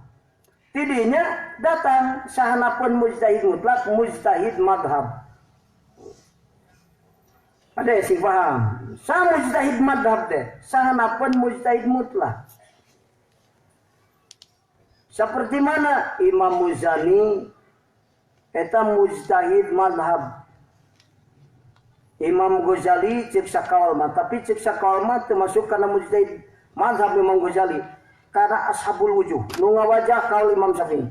Tidinya datang sahanapun mujtahid mutlak, mujtahid madhab. Ada sing paham. Sa mujtahid madhab teh, sahanapun mujtahid mutlak. Seperti mana Imam Muzani eta mujtahid madhab. Imam Ghazali cek sakaul mah, tapi cek sakaul mah termasuk karena mujtahid madhab Imam Ghazali. Karena ashabul wujuh, nu ngawajah kaul Imam Syafi'i.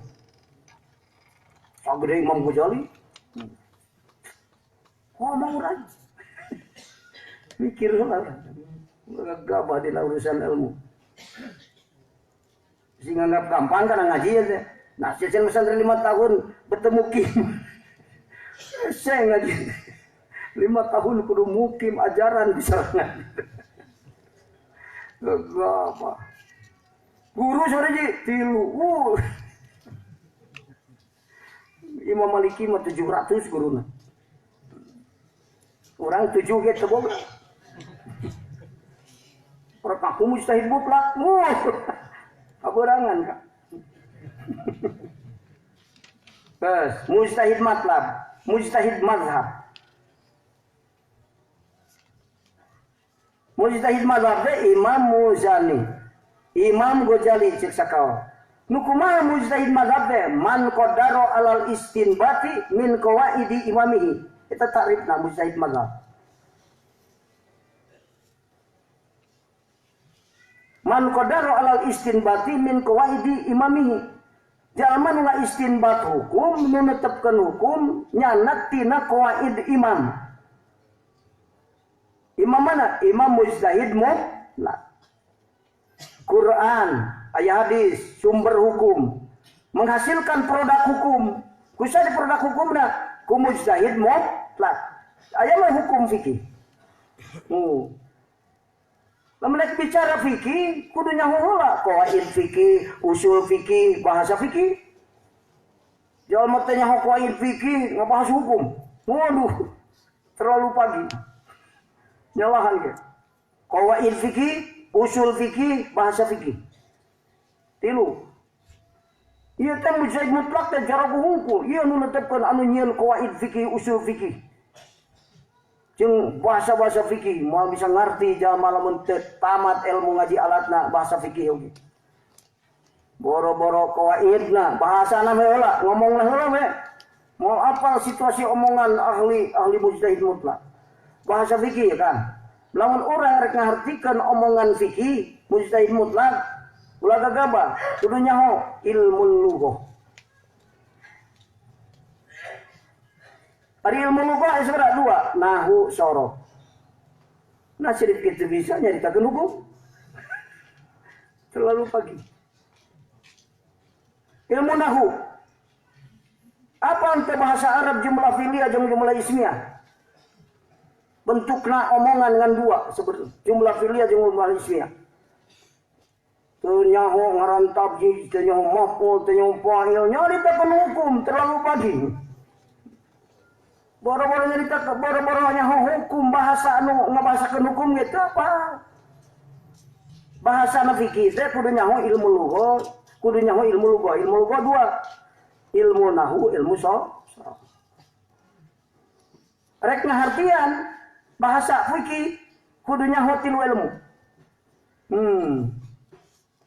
Sagede Imam Ghazali. Ngomong urang. Mikir heula. Gagabah dina urusan ilmu. Sing nganggap gampang karena ngaji ya teh. Nah, sejen pesantren 5 tahun bertemu kim. Saya ngaji 5 tahun kudu mukim ajaran bisa ngaji. Gagabah. Guru sore ji tilu. Imam Maliki mah 700 guruna. Orang 7 ge teu boga. Orang aku mujtahid mutlak. Kaburangan kak. Terus mujtahid matlab, mujtahid mazhab. Mujtahid mazhab teh Imam Muzani, Imam Ghazali cek sakawa. Nu kumaha mujtahid mazhab teh man qadaro alal istinbati min qawaidi imamihi. Eta takrifna mujtahid mazhab. Man qadaro alal istinbati min qawaidi imamihi. Jalma nu ngaistinbat hukum, nu netepkeun hukum nyanak tina qawaid imam. Imam mana? Imam mujtahid mutlak. Quran, ayat hadis, sumber hukum, menghasilkan produk hukum. Kusa di produk hukumna ku mujtahid mutlak. Aya mah hukum fikih. Lamun bicara fikih, kudu nyaho heula qawaid fikih, usul fikih, bahasa fikih. Jalma teh nyaho qawaid fikih, ngabahas hukum. Waduh, terlalu pagi. Nyalahan ge. Qawaid fikih, usul fikih, bahasa fikih. Tilu. Ieu teh mujtahid mutlak teh jaraku hungkul. Ieu nu netepkeun anu nyieun qawaid fikih, usul fikih. Jeung bahasa-bahasa fikih moal bisa ngarti jalma lamun teu tamat ilmu ngaji alatna bahasa fikih oge. Boro-boro qawaidna, bahasana heula, ngomongna heula we. Moal apal situasi omongan ahli mujtahid mutlak. Bahasa fikih kan. Lamun urang rek ngahartikeun omongan fikih mujtahid mutlak ulah gagabah, kudu nyaho ilmu lughah. Ari ilmu lughah sebenarnya dua, nahu sorof. Nah sedikit kitu bisa nyaritakeun hukum. Terlalu pagi. Ilmu nahu. Apa ente bahasa Arab jumlah fi'liyah jeung jumlah ismiyah? Bentukna omongan dengan dua seperti jumlah fi'liyah jeung jumlah ismiyah. Teu nyaho ngaran tabjiz, teu nyaho maf'ul, teu nyaho fa'il, nyaritakeun hukum terlalu pagi. Boro-boro nyarita, boro-boro nyaho hukum bahasa anu ngabahasakeun hukum ge teu apa. Bahasa na fikih teh kudu nyaho ilmu lughah, kudu nyaho ilmu lughah. Ilmu lughah dua. Ilmu nahu, ilmu sorof. Rek ngahartian bahasa fikih kudu nyaho tilu ilmu.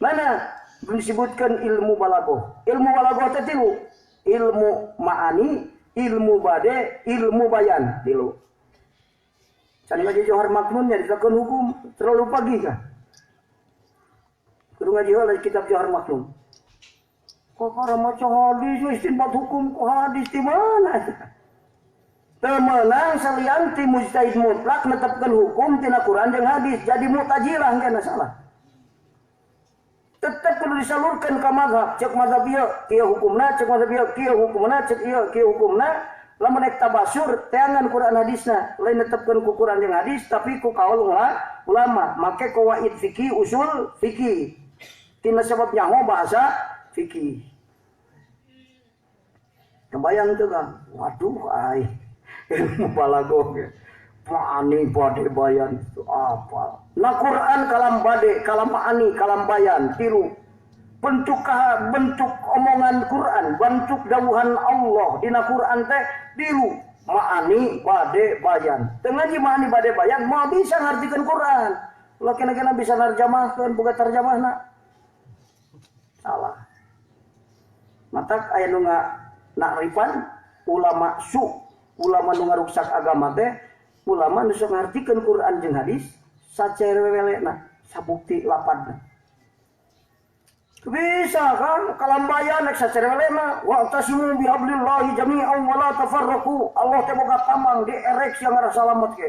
Mana disebutkan ilmu balaghah? Ilmu balaghah teh tilu. Ilmu ma'ani, ilmu bade, ilmu bayan, tilu. Can ngaji Johar Maknun nyaritakeun hukum terlalu pagi kan. Kudu ngaji heula kitab Johar Maknun. Kok para maca hadis istinbat hukum ku hadis di mana? Teu meunang salian ti mujtahid mutlak netepkeun hukum tina Quran jeung hadis jadi mu'tazilah kana salah. Tetep kudu disalurkan ka mazhab, cek mazhab ieu kieu hukumna, cek mazhab ieu kieu hukumna, cek ieu kieu hukumna. Lamun ek tabasur teangan Quran hadisna, lain netepkeun ku Quran jeung hadis tapi ku kaul ulama, make qawaid fikih, usul fikih. Tina sebab nyaho bahasa fikih. Kebayang tuh kan? Waduh ai. Ilmu balaghah ge. Ma'ani bade bayan itu apa? Nah Quran kalam bade, kalam ma'ani, kalam bayan, tiru. Bentuk bentuk omongan Quran, bentuk dawuhan Allah dina Quran teh tiru. Ma'ani bade bayan. Teu ngaji ma'ani bade bayan moal bisa ngartikeun Quran. Ulah kena-kena bisa narjamahkeun boga tarjamahna. Salah. Matak aya nu nakrifan ulama su, ulama nu ngaruksak agama teh ulama nu sok ngartikeun Quran jeung hadis sacerewelena, sabukti lapadna. Bisa kan kalambayan rek sacerewelena wa tasimu bihablillahi jami'an wa la tafarraqu. Allah teh boga tamang dierek sia ngarasa salamet ge.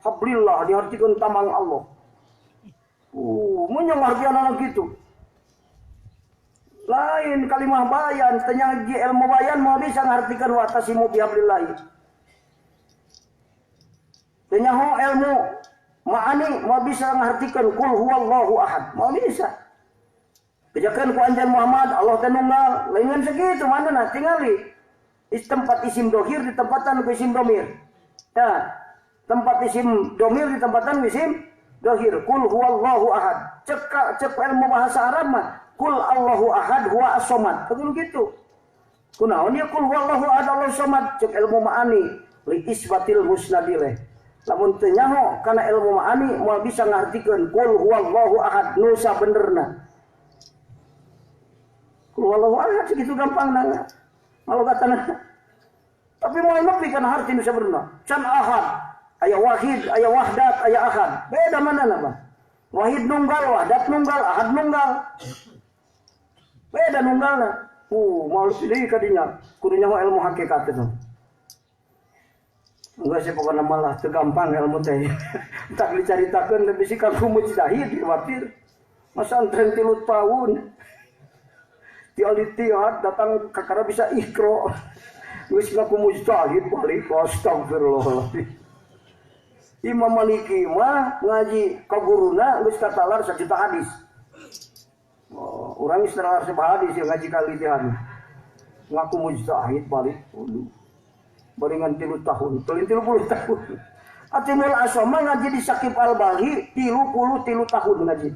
Hablillah diartikeun tamang Allah. Mun ngartianana kitu. Lain kalimah bayan, teu ngaji ilmu bayan moal bisa ngartikeun wa tasimu bihablillahi. Teu nyaho ilmu ma'ani moal bisa ngartikeun kul huwallahu ahad. Moal bisa. Bejakeun ku anjeun Muhammad Allah teh nunggal, lain segitu manehna tingali. Is tempat isim dohir ditempatan ku isim domir. Nah, tempat isim domir ditempatan ku isim dohir. Kul huwallahu ahad. Cek ilmu bahasa Arab mah kul Allahu ahad huwa as-samad. Kudu kitu. Kunaon ieu kul huwallahu ahad Allahu samad cek ilmu ma'ani li isbatil musnadileh. Lamun teu nyaho kana ilmu ma'ani moal bisa ngartikeun kul huwallahu ahad nu sabenerna. Kul huwallahu ahad segitu gampang nang. Malogatana. Tapi moal nepi kana harti nu sabenerna. Can ahad, aya wahid, aya wahdat, aya ahad. Beda manana, Bang? Wahid nunggal, wahdat nunggal, ahad nunggal. Beda nunggalna. Moal deui ka dinya. Kudu nyaho ilmu hakikat itu. Enggak sih pokoknya malah teu gampang ilmu teh. Tak dicaritakeun teh bisi ka mujtahid khawatir. Masa antren 3 tahun. Ti alitihat datang kakara bisa iqra. Geus ngaku mujtahid balik astagfirullahaladzim. Imam Maliki mah ngaji ka guruna geus katalar 1 juta hadis. Oh, urang geus talar sebaha hadis yang ngaji kalitihan. Ngaku mujtahid balik. Waduh. Baringan 3 tahun, 30 tahun. Hatimul Asam ngaji di Sakib Al-Balhi 33 tahun ngaji.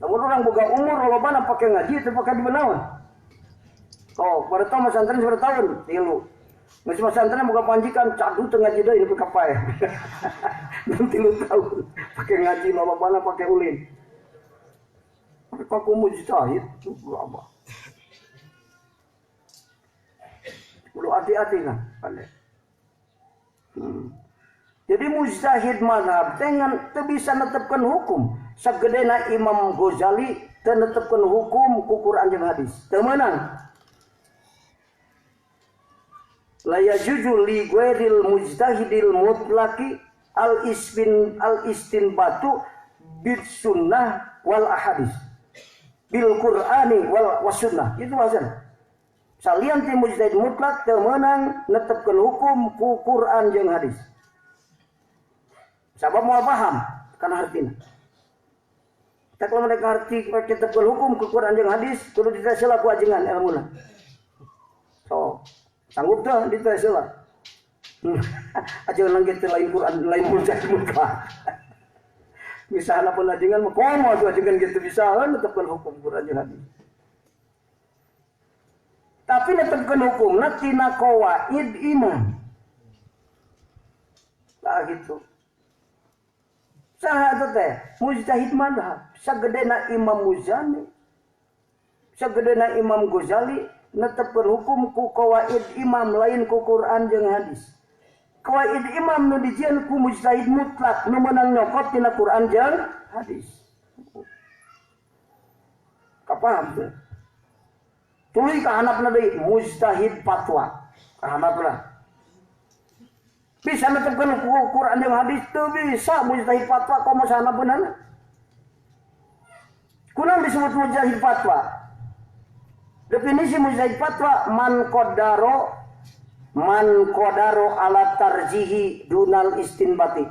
Lamun urang boga umur lolobana pake ngaji teu pake dibenaon. Oh, pada tahun masantren sabaraha tahun? 3. Geus masantren boga panjikan cadu teu ngaji deui nepi ka paeh. 3 tahun pake ngaji lolobana pake ulin. Mereka ku mujtahid ulama. Kudu hati-hati kan, pandai. Jadi mujtahid mazhab teh ngan teu bisa netepkeun hukum. Sagedena Imam Ghazali teu netepkeun hukum ku Quran jeung hadis. Teu meunang. La yajuzu li ghairil mujtahidil mutlaqi al isbin al istinbatu bis sunnah wal ahadis. Bil Qur'ani wal sunnah. Itu bahasana. Salian ti mujtahid mutlak teu meunang netepkeun hukum ku Quran jeung hadis. Sabab moal paham kana hartina. Tah kalau mereka ngarti netepkeun hukum ku Quran jeung hadis kudu dites heula ku ajengan elmuna. So, sanggup teu dites heula. Ajengan langit lain Quran lain mujtahid mutlak. Misalna pun ajengan mah komo atuh ajengan kitu bisa netepkeun hukum Quran jeung hadis. Tapi netepkeun hukumna tina qawaid iman. Lah gitu. Saha eta teh? Mujtahid madhab. Sagedena Imam Muzani, sagedena Imam Ghazali netepkeun hukum ku qawaid imam lain ku Quran jeung hadis. Qawaid imam nu dijieun ku mujtahid mutlak nu meunang nyokot tina Quran jeung hadis. Kapaham teh? Tuluy ka handapna deui mujtahid fatwa. Ka handapna. Bisa netepkeun Quran jeung hadis teu bisa mujtahid fatwa komo sahandapeunana. Kunaon disebut mujtahid fatwa? Definisi mujtahid fatwa man qadaro ala tarjihi dunal istinbati.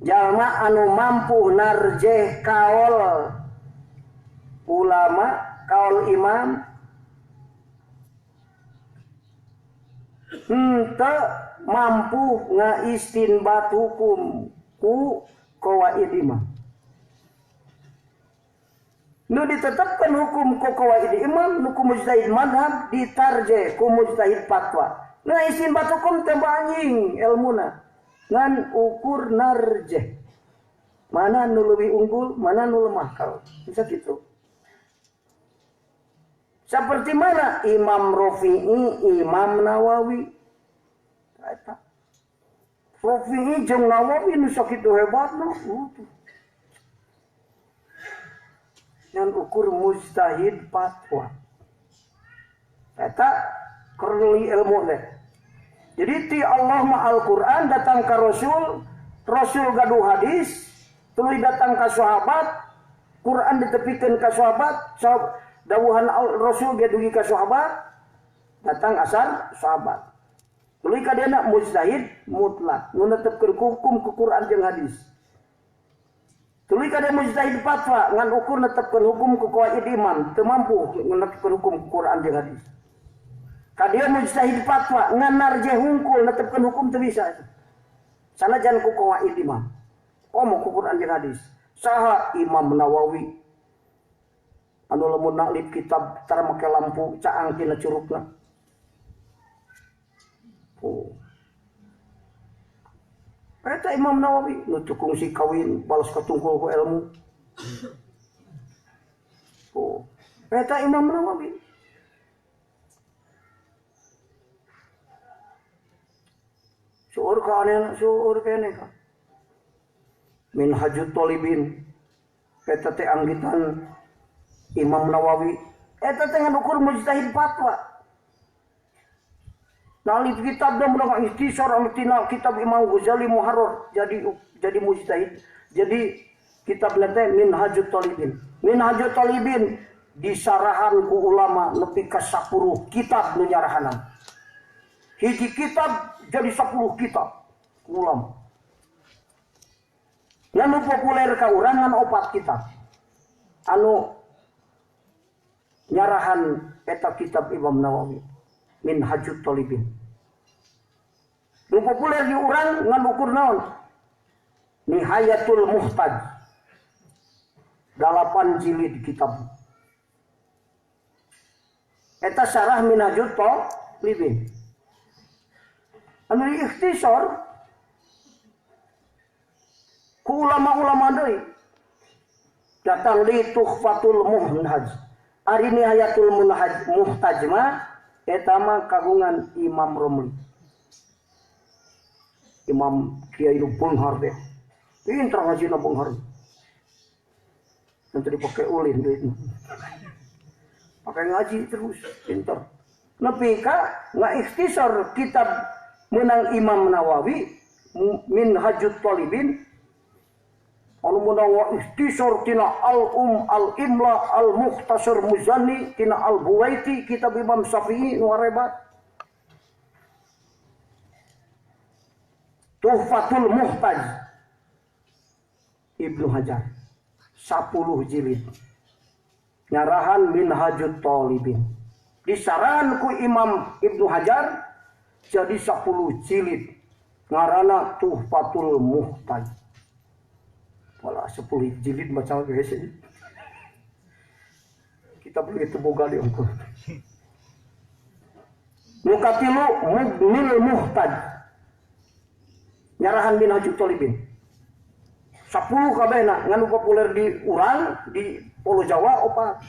Jalma anu mampu narjeh kaol ulama, kaul imam henteu mampu ngaistinbat hukum ku qawaid imam. Nu ditetapkan hukum ku qawaid imam nu ku mujtahid madhab ditarjeh ku mujtahid fatwa. Nu istinbat hukum teu anjing elmuna ngan ukur narjeh. Mana nu leuwih unggul, mana nu lemah kaul. Bisa kitu. Seperti mana Imam Rafi'i, Imam Nawawi. Eta. Rafi'i jeung Nawawi nu sakitu hebatna. Ngan ukur mujtahid fatwa. Eta kronologi ilmu teh. Jadi ti Allah ma Al-Qur'an datang ka Rasul, Rasul gaduh hadis, tuluy datang ka sahabat, Quran ditepikeun ka sahabat, dawuhan Rasul ge dugi ka sahabat, datang asar sahabat. Tuluy ka dieuna mujtahid mutlak, nu netepkeun hukum ku Quran jeung hadis. Tuluy ka dieu mujtahid fatwa ngan ukur netepkeun hukum ku qawaid imam, teu mampu netepkeun hukum ku Quran jeung hadis. Ka dieu mujtahid fatwa ngan narjeh hungkul netepkeun hukum teu bisa. Sanajan ku qawaid imam. Komo ku Quran jeung hadis. Saha Imam Nawawi anu lamun naklip kitab tara make lampu caang tina curugna. Oh. Eta Imam Nawawi nu teu kungsi kawin balas katungkul ku ilmu. Oh. Eta Imam Nawawi. Seueur ka anehna, seueur keneh ka. Minhajut Thalibin eta teh anggitan Imam Nawawi eta teh ngan ukur mujtahid fatwa. Nalif kitab dah menang ikhtisar tina kitab Imam Ghazali Muharrar jadi mujtahid. Jadi kitab teh Minhajut Thalibin. Minhajut Thalibin disarahan ku ulama nepi ka 10 kitab nu nyarahanan. Hiji kitab jadi 10 kitab ku ulama. Anu populer ka urang ngan 4 kitab. Anu nyarahan eta kitab Imam Nawawi Minhajut Thalibin. Nu populer di urang ngan ukur naon? Nihayatul Muhtaj. 8 jilid kitab. Eta syarah Minhajut Thalibin. Anu ikhtisar ku ulama-ulama deui. Datang li Tuhfatul Muhtaj. Ari Nihayatul Muhtaj mah eta mah kagungan Imam Romli. Imam Kiai nu beunghar teh. Pinter ngajina beunghar. Nanti dipakai ulin duitnya. Pakai ngaji terus, pinter. Nepi ka ngaikhtisar kitab menang Imam Nawawi Minhajut Thalibin anu meunang ikhtisar tina Al-Um Al-Imla Al-Mukhtasar Muzani tina Al-Buwaiti kitab Imam Syafi'i nu hebat. Tuhfatul Muhtaj Ibnu Hajar 10 jilid nyarahan Minhajut Thalibin. Disaran ku Imam Ibnu Hajar jadi 10 jilid ngarana Tuhfatul Muhtaj. Wala 10 jilid macam geus. Kita beli itu boga di ongkos. Nu katilu Mughnil Muhtaj nyarahan Minhajut Thalibin. 10 kabehna ngan populer di urang di Pulau Jawa opat.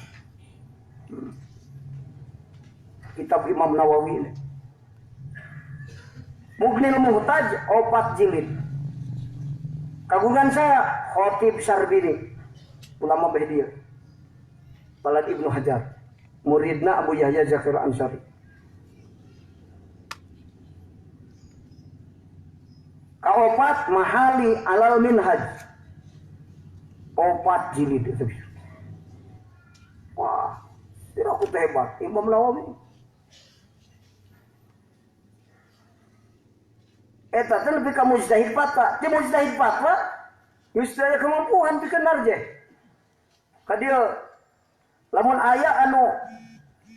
Kitab Imam Nawawi ini. Mughnil Muhtaj 4 jilid. Kagungan saya Khatib Syarbini, ulama beh dia. Balad Ibnu Hajar, muridna Abu Yahya Zakaria Ansari. Kaopat Mahali Alal Minhaj. 4 jilid itu. Wah, tidak aku hebat Imam Nawawi. Eta teh lebih ka mujtahid fatwa. Ti mujtahid fatwa geus teu aya kemampuan pikeun narjeh. Ka dieu lamun aya anu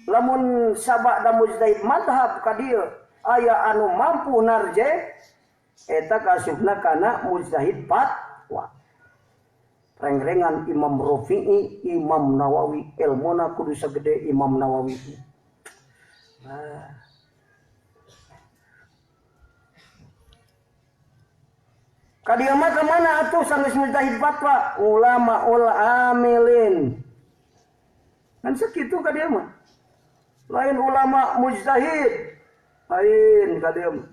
lamun sabada mujtahid madhab ka dieu aya anu mampu narjeh eta kasupna kana mujtahid fatwa. Rengrengan Imam Rafi'i, Imam Nawawi, ilmuna kudu sagede Imam Nawawi. Nah. Kadieu mah ka mana atuh sanggeus mujtahid fatwa? Ulama ul amilin. Kan sakitu kadieu mah. Lain ulama mujtahid. Lain kadieu mah.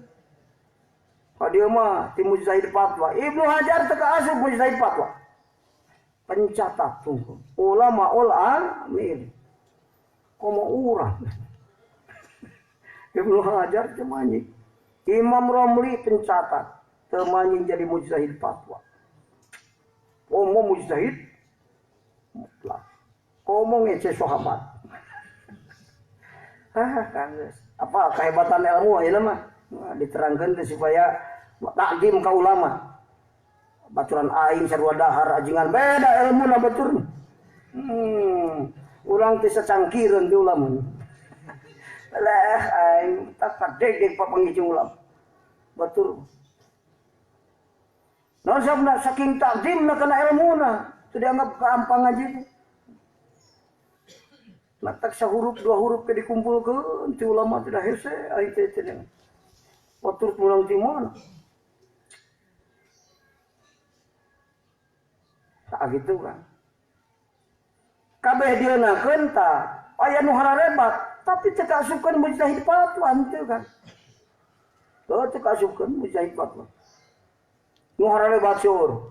Kadieu mah ti mujtahid fatwa. Ibnu Hajar teu kaasup mujtahid fatwa. Pencatat tunggu. Ulama ul amil. Komo urang. Ibnu Hajar teu manyi. Imam Romli pencatat. Temanyi jadi mujtahid fatwa. Komo mujtahid mutlak. Komo ngece sahabat. Ah, kanggeus. Apa kehebatan ilmu ayeuna mah diterangkeun teh supaya takdim ka ulama. Baturan aing sarua dahar ajingan beda ilmuna batur. Urang teh sacangkireun ti ulama. Lah aing tak kadegdeg papanggih jeung ulama. Batur. Naon sabna saking takdimna kana ilmuna, teu dianggap kaampang aja. Matak sahuruf dua huruf ke dikumpulkeun ti ulama tidak hese aing teh teh. Batur pulang ti mana? Tak gitu kan. Kabeh dieunakeun tah aya nu hararebat tapi teu kaasupkeun mujtahid fatwa henteu kan. Teu kaasupkeun mujtahid fatwa. Nu hararebat seur.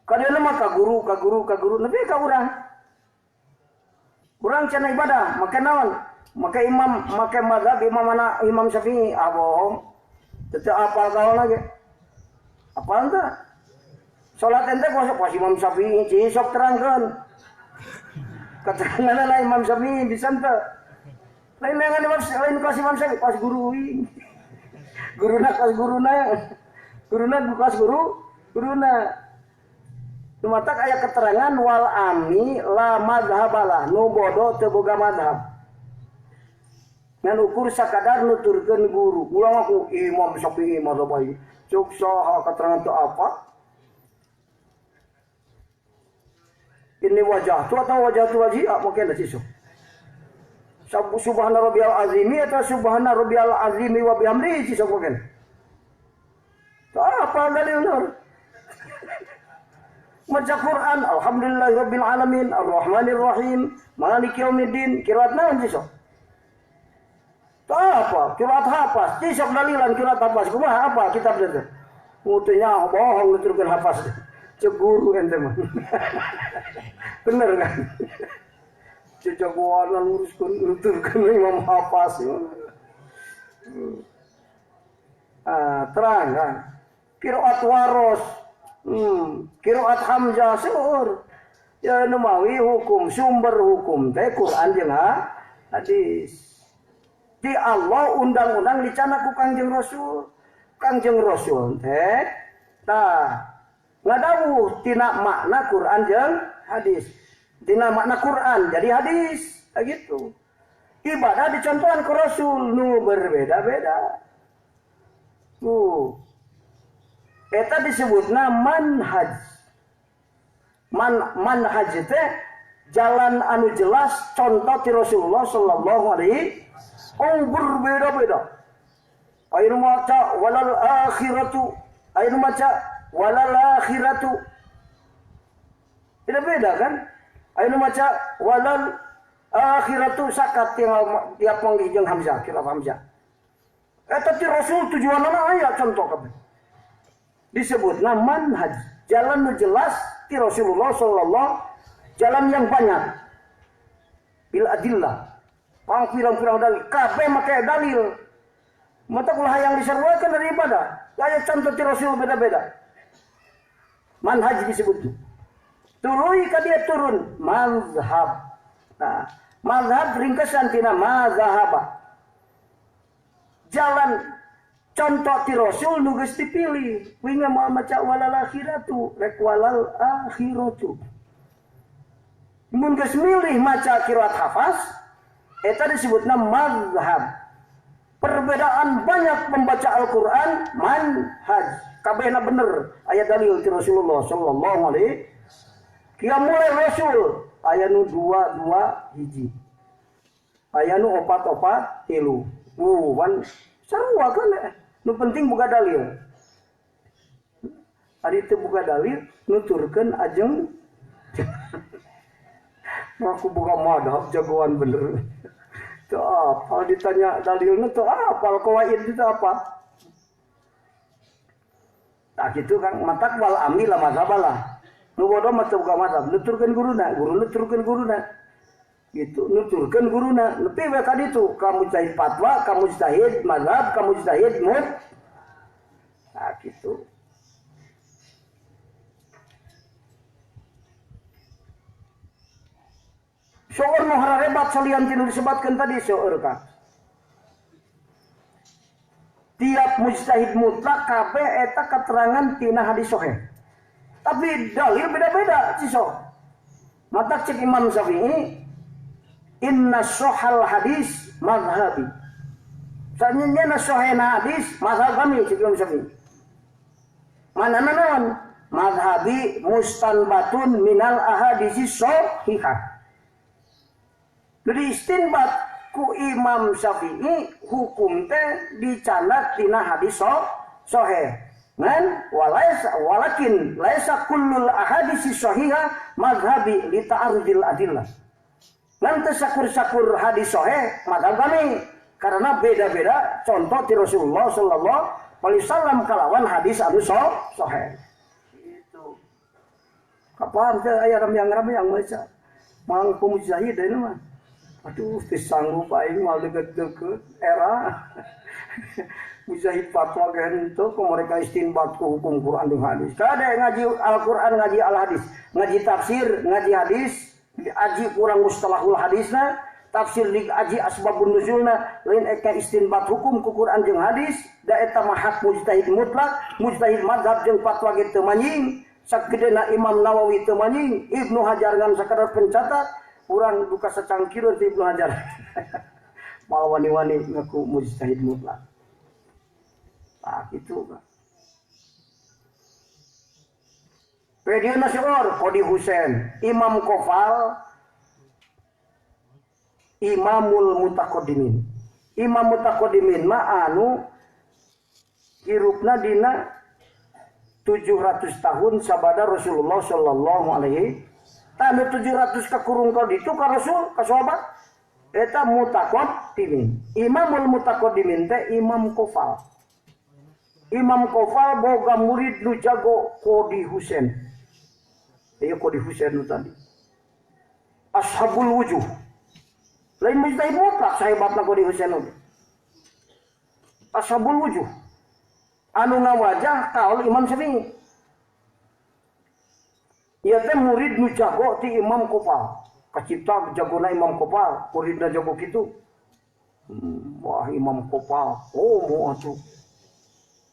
Kadeuna mah ka guru, ka guru, ka guru nepi ka urang. Urang cenah ibadah, make naon? Make imam, make mazhab imam mana? Imam Syafi'i. Ah bohong. Teu apal kaona ge. Apal teu? Salat ente kos Imam Syafi'i, cing sok terangkeun. Keteranganna lah Imam Syafi'i bisa teu? Lain dengan Imam lain kelas Imam Syafi'i, kelas guru uing. Guruna kelas guruna. Guruna kelas guru, guruna. Lumatak aya keterangan wal ami la madhabalah, nu bodoh teu boga madhab. Ngan ukur sakadar nuturkeun guru. Ulang aku Imam Syafi'i mazhab aing. Cuk saha katerangan teu apa? Ini wajah tu atau wajah tu wajhi mungkin dah sisu. Subhana rabbiyal azimi atau subhana rabbiyal azimi wa bihamdihi sisu mungkin. Tak apa dalil nur. Maca Quran alhamdulillahi rabbil alamin arrahmanir rahim maliki yaumiddin qiraat naon sisu. Tak apa qiraat hafaz sisu dalilan qiraat hafaz kumaha apa kitab teh. Mutunya bohong nuturkeun hafaz. Cek guru ente mah. Bener kan? Jagoan luruskeun nuturkeun imam hafaz. Ah, terang kan? Qiraat waros, qiraat hamzah seueur. Ya nu mawi hukum sumber hukum teh Quran jeung hadis. Di Allah undang-undang dicana ku Kangjeng Rasul. Kangjeng Rasul teh tah ngadawuh tina makna Quran jeung hadis. Tina makna Quran jadi hadis, gitu. Ibadah dicontohan ku Rasul nu berbeda-beda. Tuh. Eta disebutna manhaj. Manhaj teh jalan anu jelas contoh ti Rasulullah sallallahu alaihi. Oh berbeda-beda. Ayeuna maca walal akhiratu, ayeuna maca walal akhiratu. Beda-beda kan? Ayeuna maca walal akhiratu sakat tiap manggih jeung hamzah, khilaf hamzah. Eta ti Rasul tujuanana aya contoh kabeh. Disebutna manhaj, jalan nu jelas ti Rasulullah sallallahu, jalan yang banyak. Bil adillah. Pang pirang-pirang dalil, kabeh make dalil. Mata ulah yang diseruakan dari ibadah. Aya contoh ti Rasul beda-beda. Manhaj disebut. Tuluy ka dia turun mazhab. Nah, mazhab ringkesan tina mazhaba. Jalan contoh ti Rasul nu geus dipilih. Winga moal maca walal akhiratu, rek walal akhiratu. Mun geus milih maca qiraat hafaz, eta disebutna mazhab. Perbedaan banyak membaca Al-Qur'an manhaj. Kabehna bener aya dalil ti Rasulullah sallallahu alaihi. Kia mulai Rasul aya nu 2 2 hiji. Aya nu 4 4 3. Wan sarua kan nu penting buka dalil. Ari teu buka dalil nuturkeun ajeng aku buka madhab jagoan bener. Teu apal ditanya dalilna teu apal qawaid itu apa. Tah kitu kan matak wal amila mazhabalah. Nu bodoh mah teu buka mazhab, nuturkeun guruna, guru nuturkeun guruna. Gitu, nuturkeun guruna. Nepi we ka ditu, ka mujtahid fatwa, ka mujtahid mazhab, ka mujtahid mut. Tah kitu. Seueur nu hararebat salian ti nu disebatkeun tadi seueur ka. Tiap mujtahid mutlak kabeh eta keterangan tina hadis sahih. Tapi dalil beda-beda ciso. Mata cek Imam Syafi'i inna sahal hadis mazhabi. Sanyanya sahihna hadis mazhab kami cek Imam Syafi'i. Mana naon? Mazhabi mustanbatun minal ahadisi sahihah. Jadi istinbat ku Imam Syafi'i hukum teh dicandak tina hadis sahih. Ngan walaisa walakin laisa kullul ahadisi sahihah mazhabi li ta'arudil adillah. Ngan teu sakur-sakur hadis sahih mazhab kami karena beda-beda contoh ti Rasulullah sallallahu alaihi wasallam kalawan hadis anu sahih. Itu. Kapan teh aya ramyang-ramyang maca. Mang mujtahid deui mah. Aduh, teu sanggup aing moal deukeut-deukeut era. Mujtahid fatwa ge henteu ku mereka istinbat ku hukum Quran jeung hadis. Kade ngaji Al-Qur'an, ngaji al-hadis, ngaji tafsir, ngaji hadis, aji kurang mustalahul hadisna, tafsir di aji asbabun nuzulna, lain eka istinbat hukum ku Quran jeung hadis, da eta mah hak mujtahid mutlak, mujtahid mazhab jeung fatwa ge teu manjing, sagedena Imam Nawawi teu manjing, Ibnu Hajar ngan sakadar pencatat, urang duka sacangkireun ti Ibnu Hajar. Mal wani-wani ngaku mujtahid mutlak. Ah gitu kan. Video seueur Qadi Husain, Imam Kofal, Imamul Mutaqaddimin. Imam Mutaqaddimin mah anu hirupna dina 700 tahun sabada Rasulullah sallallahu alaihi tanu 700 kakurung ka ditu ka Rasul ka sahabat eta mutaqaddimin. Imamul Mutaqaddimin teh Imam Kofal. Imam Kofal boga murid nu jago Qadi Husain. Ieu Qadi Husain nu tadi. Ashabul wujuh. Lain mujtahid mutlak sahebatna Qadi Husain oge. Ashabul wujuh. Anu ngawajah kaul Imam Syafi'i. Ieu teh murid nu jago ti Imam Kofal. Kacipta jagona Imam Kofal, muridna jago kitu. Wah Imam Kofal, oh mau atuh.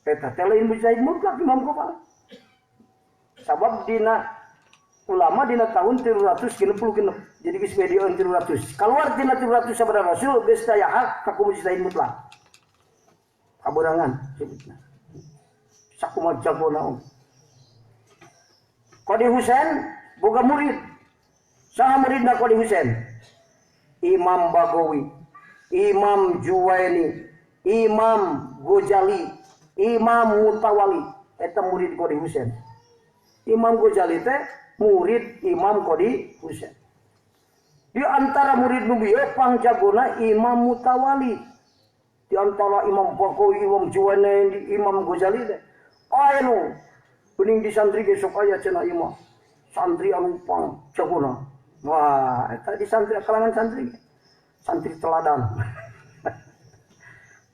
Eta teh lain mujtahid mutlak Imam Kofal. Sabab dina ulama dina tahun 366. Jadi geus medieun 300. Kaluar dina 300 sabada Rasul geus daya hak ka mujtahid mutlak. Kaberangan sebutna. Sakumaha jagona om. Qadi Husain boga murid. Saha muridna Qadi Husain? Imam Bagawi, Imam Juwaini, Imam Ghazali, Imam Mutawali. Eta murid Qadi Husain. Imam Ghazali teh murid Imam Qadi Husain. Di antara murid nu bieu pangjagona Imam Mutawali. Di antara Imam Bagawi, Imam Juwaini, Imam Ghazali teh aya nu geuning di santri ge sok aya cenah ieu mah. Santri anu pangjagona. Wah, eta di santri kalangan santri. Santri teladan.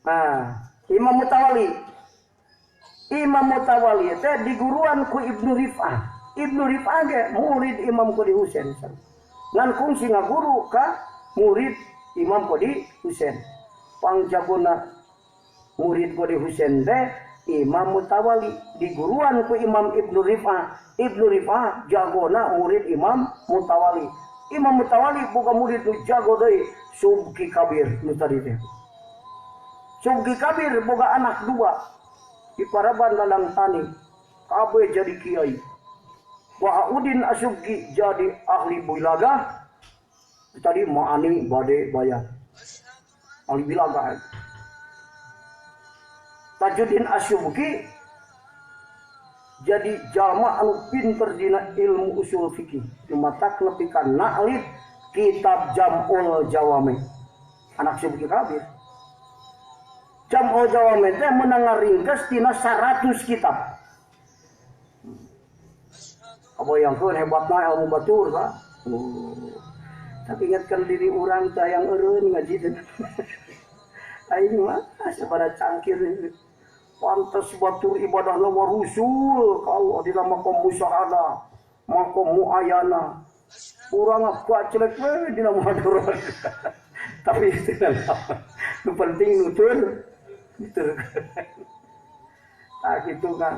Nah, Imam Mutawali. Imam Mutawali teh diguruan ku Ibnu Rif'ah. Ibnu Rif'ah ge murid Imam Qadi Husain. Ngan kungsi ngaguru ka murid Imam Qadi Husain. Pangjagona murid Qadi Husain teh Imam Mutawali diguruan ku Imam Ibnu Rif'ah. Ibnu Rif'ah jagona murid Imam Mutawali. Imam Mutawali boga murid nu jago deui Subki Kabir nu tadi teh. Subki Kabir boga anak dua di Paraban Ladang Tani, kabeh jadi kiai. Bahaudin Asubki jadi ahli bilaga. Tadi ma'ani bade bayan. Ahli bilaga. Tajuddin Asubki jadi jalma anu pinter dina ilmu usul fikih. Matak nepi ka na'lif kitab Jam'ul Jawami. Anak Subki Kabir. Jam'ul Jawami teh meunang ngaringkes tina 100 kitab. Kabayangkeun hebatna ilmu batur ka. Tapi ingatkan diri urang teh yang eureun ngaji teh. Aing mah sabada cangkir pantes batur ibadahna warusul kalau di makom musyahadah, makom muayana. Urang kacelek we dina muhadharah. Tapi itu nu penting nutur nutur. Tah kitu kan.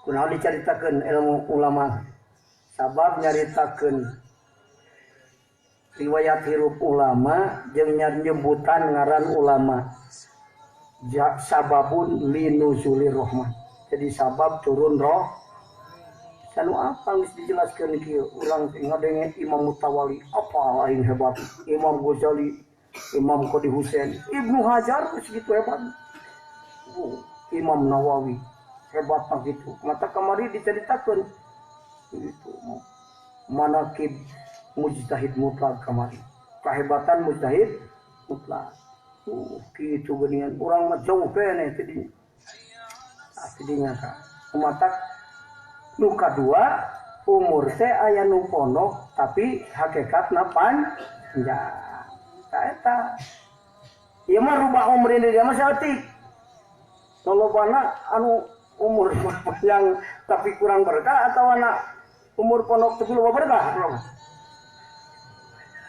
Kunaon dicaritakeun ilmu ulama? Sabab nyaritakeun riwayat hirup ulama jeung nyebutan ngaran ulama. Sababun linuzulir rahmah. Jadi sabab turun roh. Sanu apa geus dijelaskeun kieu? Urang ngadenge Imam Mutawali, apa lain hebat? Imam Ghazali, Imam Qadi Husain, Ibnu Hajar segitu hebat. Imam Nawawi hebat gitu. Mata kamari diceritakeun itu manakib mujtahid mutlak kamari. Kehebatan mujtahid mutlak. Kitu geuningan urang mah jauh keneh teh dinya. Tidinya ka. Matak nu kadua umur teh aya nu pondok tapi hakikatna panjang. Ka eta. Ieu mah rubah umur ini dia mah saeutik. Lolobana anu umur panjang tapi kurang berkah atau anak umur pondok tapi loba berkah.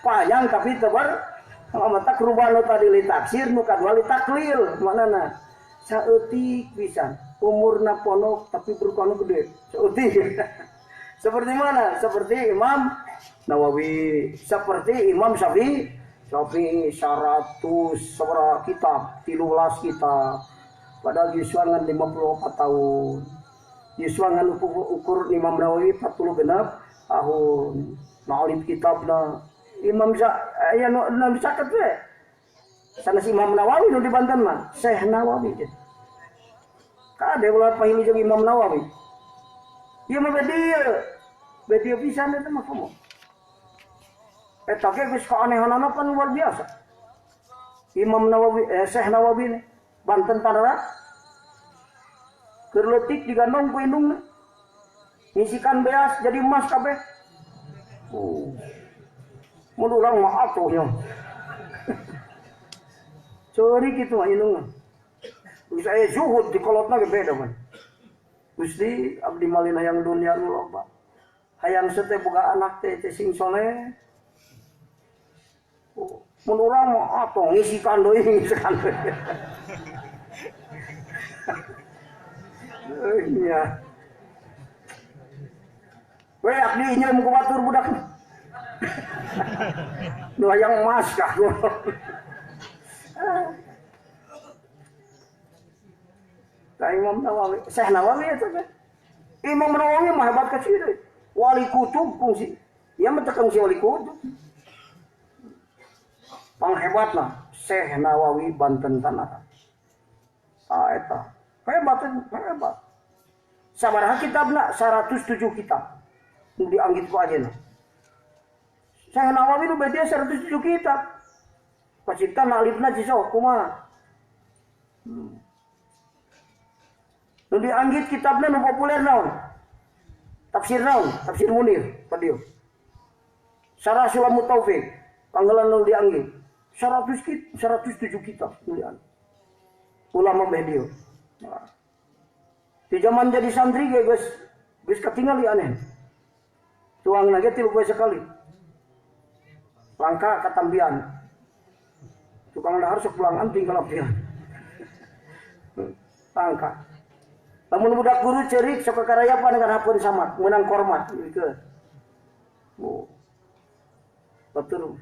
Panjang tapi teu ber matak rubah nu tadi li taksir nu kadua li taklil maknana saeutik pisan umurna pondok tapi berkahna gede saeutik. Seperti mana? Seperti Imam Nawawi, seperti Imam Syafi'i. Syafi'i 100 sabaraha kitab, 13 kitab. Padahal yuswa ngan 54 tahun. Yuswa ngan ukur Imam Nawawi 40 genap tahun. Nalif kitabna Imam aya nu dicaket we. Sanes Imam Nawawi nu di Banten mah, Syekh Nawawi teh. Kade ulah pahili jeung Imam Nawawi. Ieu mah bedieu pisan eta mah komo. Eta ge geus kaanehanana pan luar biasa. Imam Nawawi, Syekh Nawawi nih, Banten Tanara. Keur leutik digandong ku indungna. Ngisikan beas jadi emas kabeh. Oh. Mun urang mah atuh nya. Ceurik kitu mah indungna. Geus aya zuhud di kolotna ge beda man. Gusti abdi malin hayang dunia nu loba. Hayang seteh boga anak teh teh sing soleh. Oh, mun urang mah atuh ngisikan deui ngisikan deui. Iya. We abdi nyeum ku batur budak. Nu hayang emas kah. Nah, Imam Nawawi, Syekh Nawawi itu kan. Imam Nawawi mah hebat kecil deui. Wali kutub kungsi. Ieu mah teu kungsi wali kutub. Panghebatna Syekh Nawawi Banten Tanah. Ah eta. Hebat, hebat. Sabaraha kitabna? 107 kitab. Nu dianggit ku ajeuna. Syekh Nawawi nu beda 107 kitab. Pacipta nalifna cisoh kumaha. Nu dianggit kitabna nu populer naon? Tafsir naon? Tafsir Munir pa dieu. Syarah Sulamut Taufik, panggelan nu dianggit. 107 kitab nu dianggit. Ulama medio. Nah. Di zaman jadi santri ge geus katingali aneh. Tuang lagi 3 poe sekali. Langka katambian. Tukang dahar sok pulang anting kalapian. Langka. Lamun budak guru ceurik sok kakarayapan dengan hapun sama, meunang kormat gitu. Oh. Batur.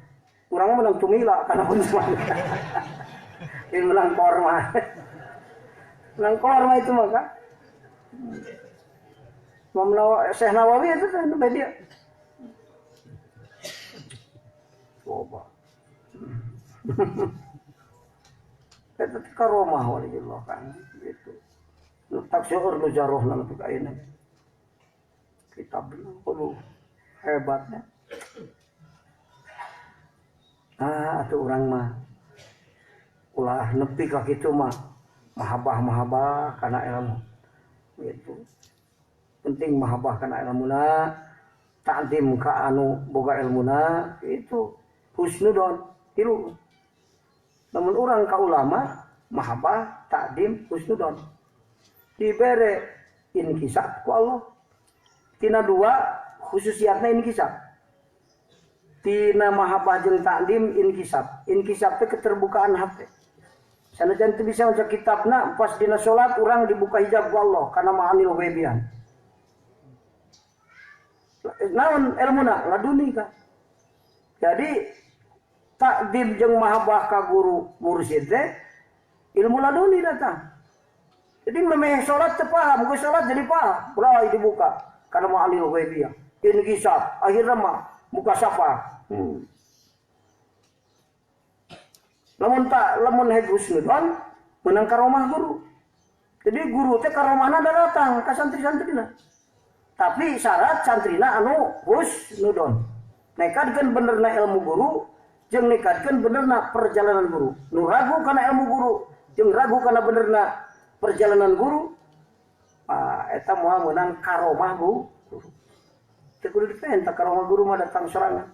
Urang mah meunang tumila kana pun sama. Ini meunang korma. Meunang korma itu maka. Imam Nawawi, Syekh Nawawi itu kan beda. Coba. Eta teh karomah waliyullah kan gitu. Nu takseur nu jarohna nepi ka ayeuna. Kitabna kudu hebatnya. Ah atuh urang mah ulah nepi ka kitu mah mahabah-mahabah kana ilmu. Gitu. Penting mahabah kana ilmuna, ta'zim ka anu boga ilmuna, itu husnudon tilu. Namun urang ka ulama mahabah, ta'zim, husnudon. Dibere inkisab ku Allah. Tina dua khususiatna inkisab. Tina mahabah jeung ta'zim inkisab. Inkisab teh keterbukaan hati. Sanajan teu bisa maca kitabna pas dina salat urang dibuka hijab ku Allah kana ma'anil ghaibian. Naon ilmuna laduni ka. Jadi takdim jeung mahabbah ka guru mursyid teh ilmu laduni datang. Jadi memeh salat teu paham, geus salat jadi paham, mulai dibuka kana ma'anil ghaibiyah. Inkisab akhirna mah muka sapa. Lamun tak lamun heg husnudon meunang karomah guru. Jadi guru teh karomahna datang ka santri-santrina. Tapi syarat santrina anu husnudon. Nekadkeun benerna ilmu guru jeung nekadkeun benerna perjalanan guru. Nu ragu kana ilmu guru jeung ragu kana benerna perjalanan guru, ah eta moal meunang karomah guru. Teu kudu dipenta karomah guru mah datang sorangan.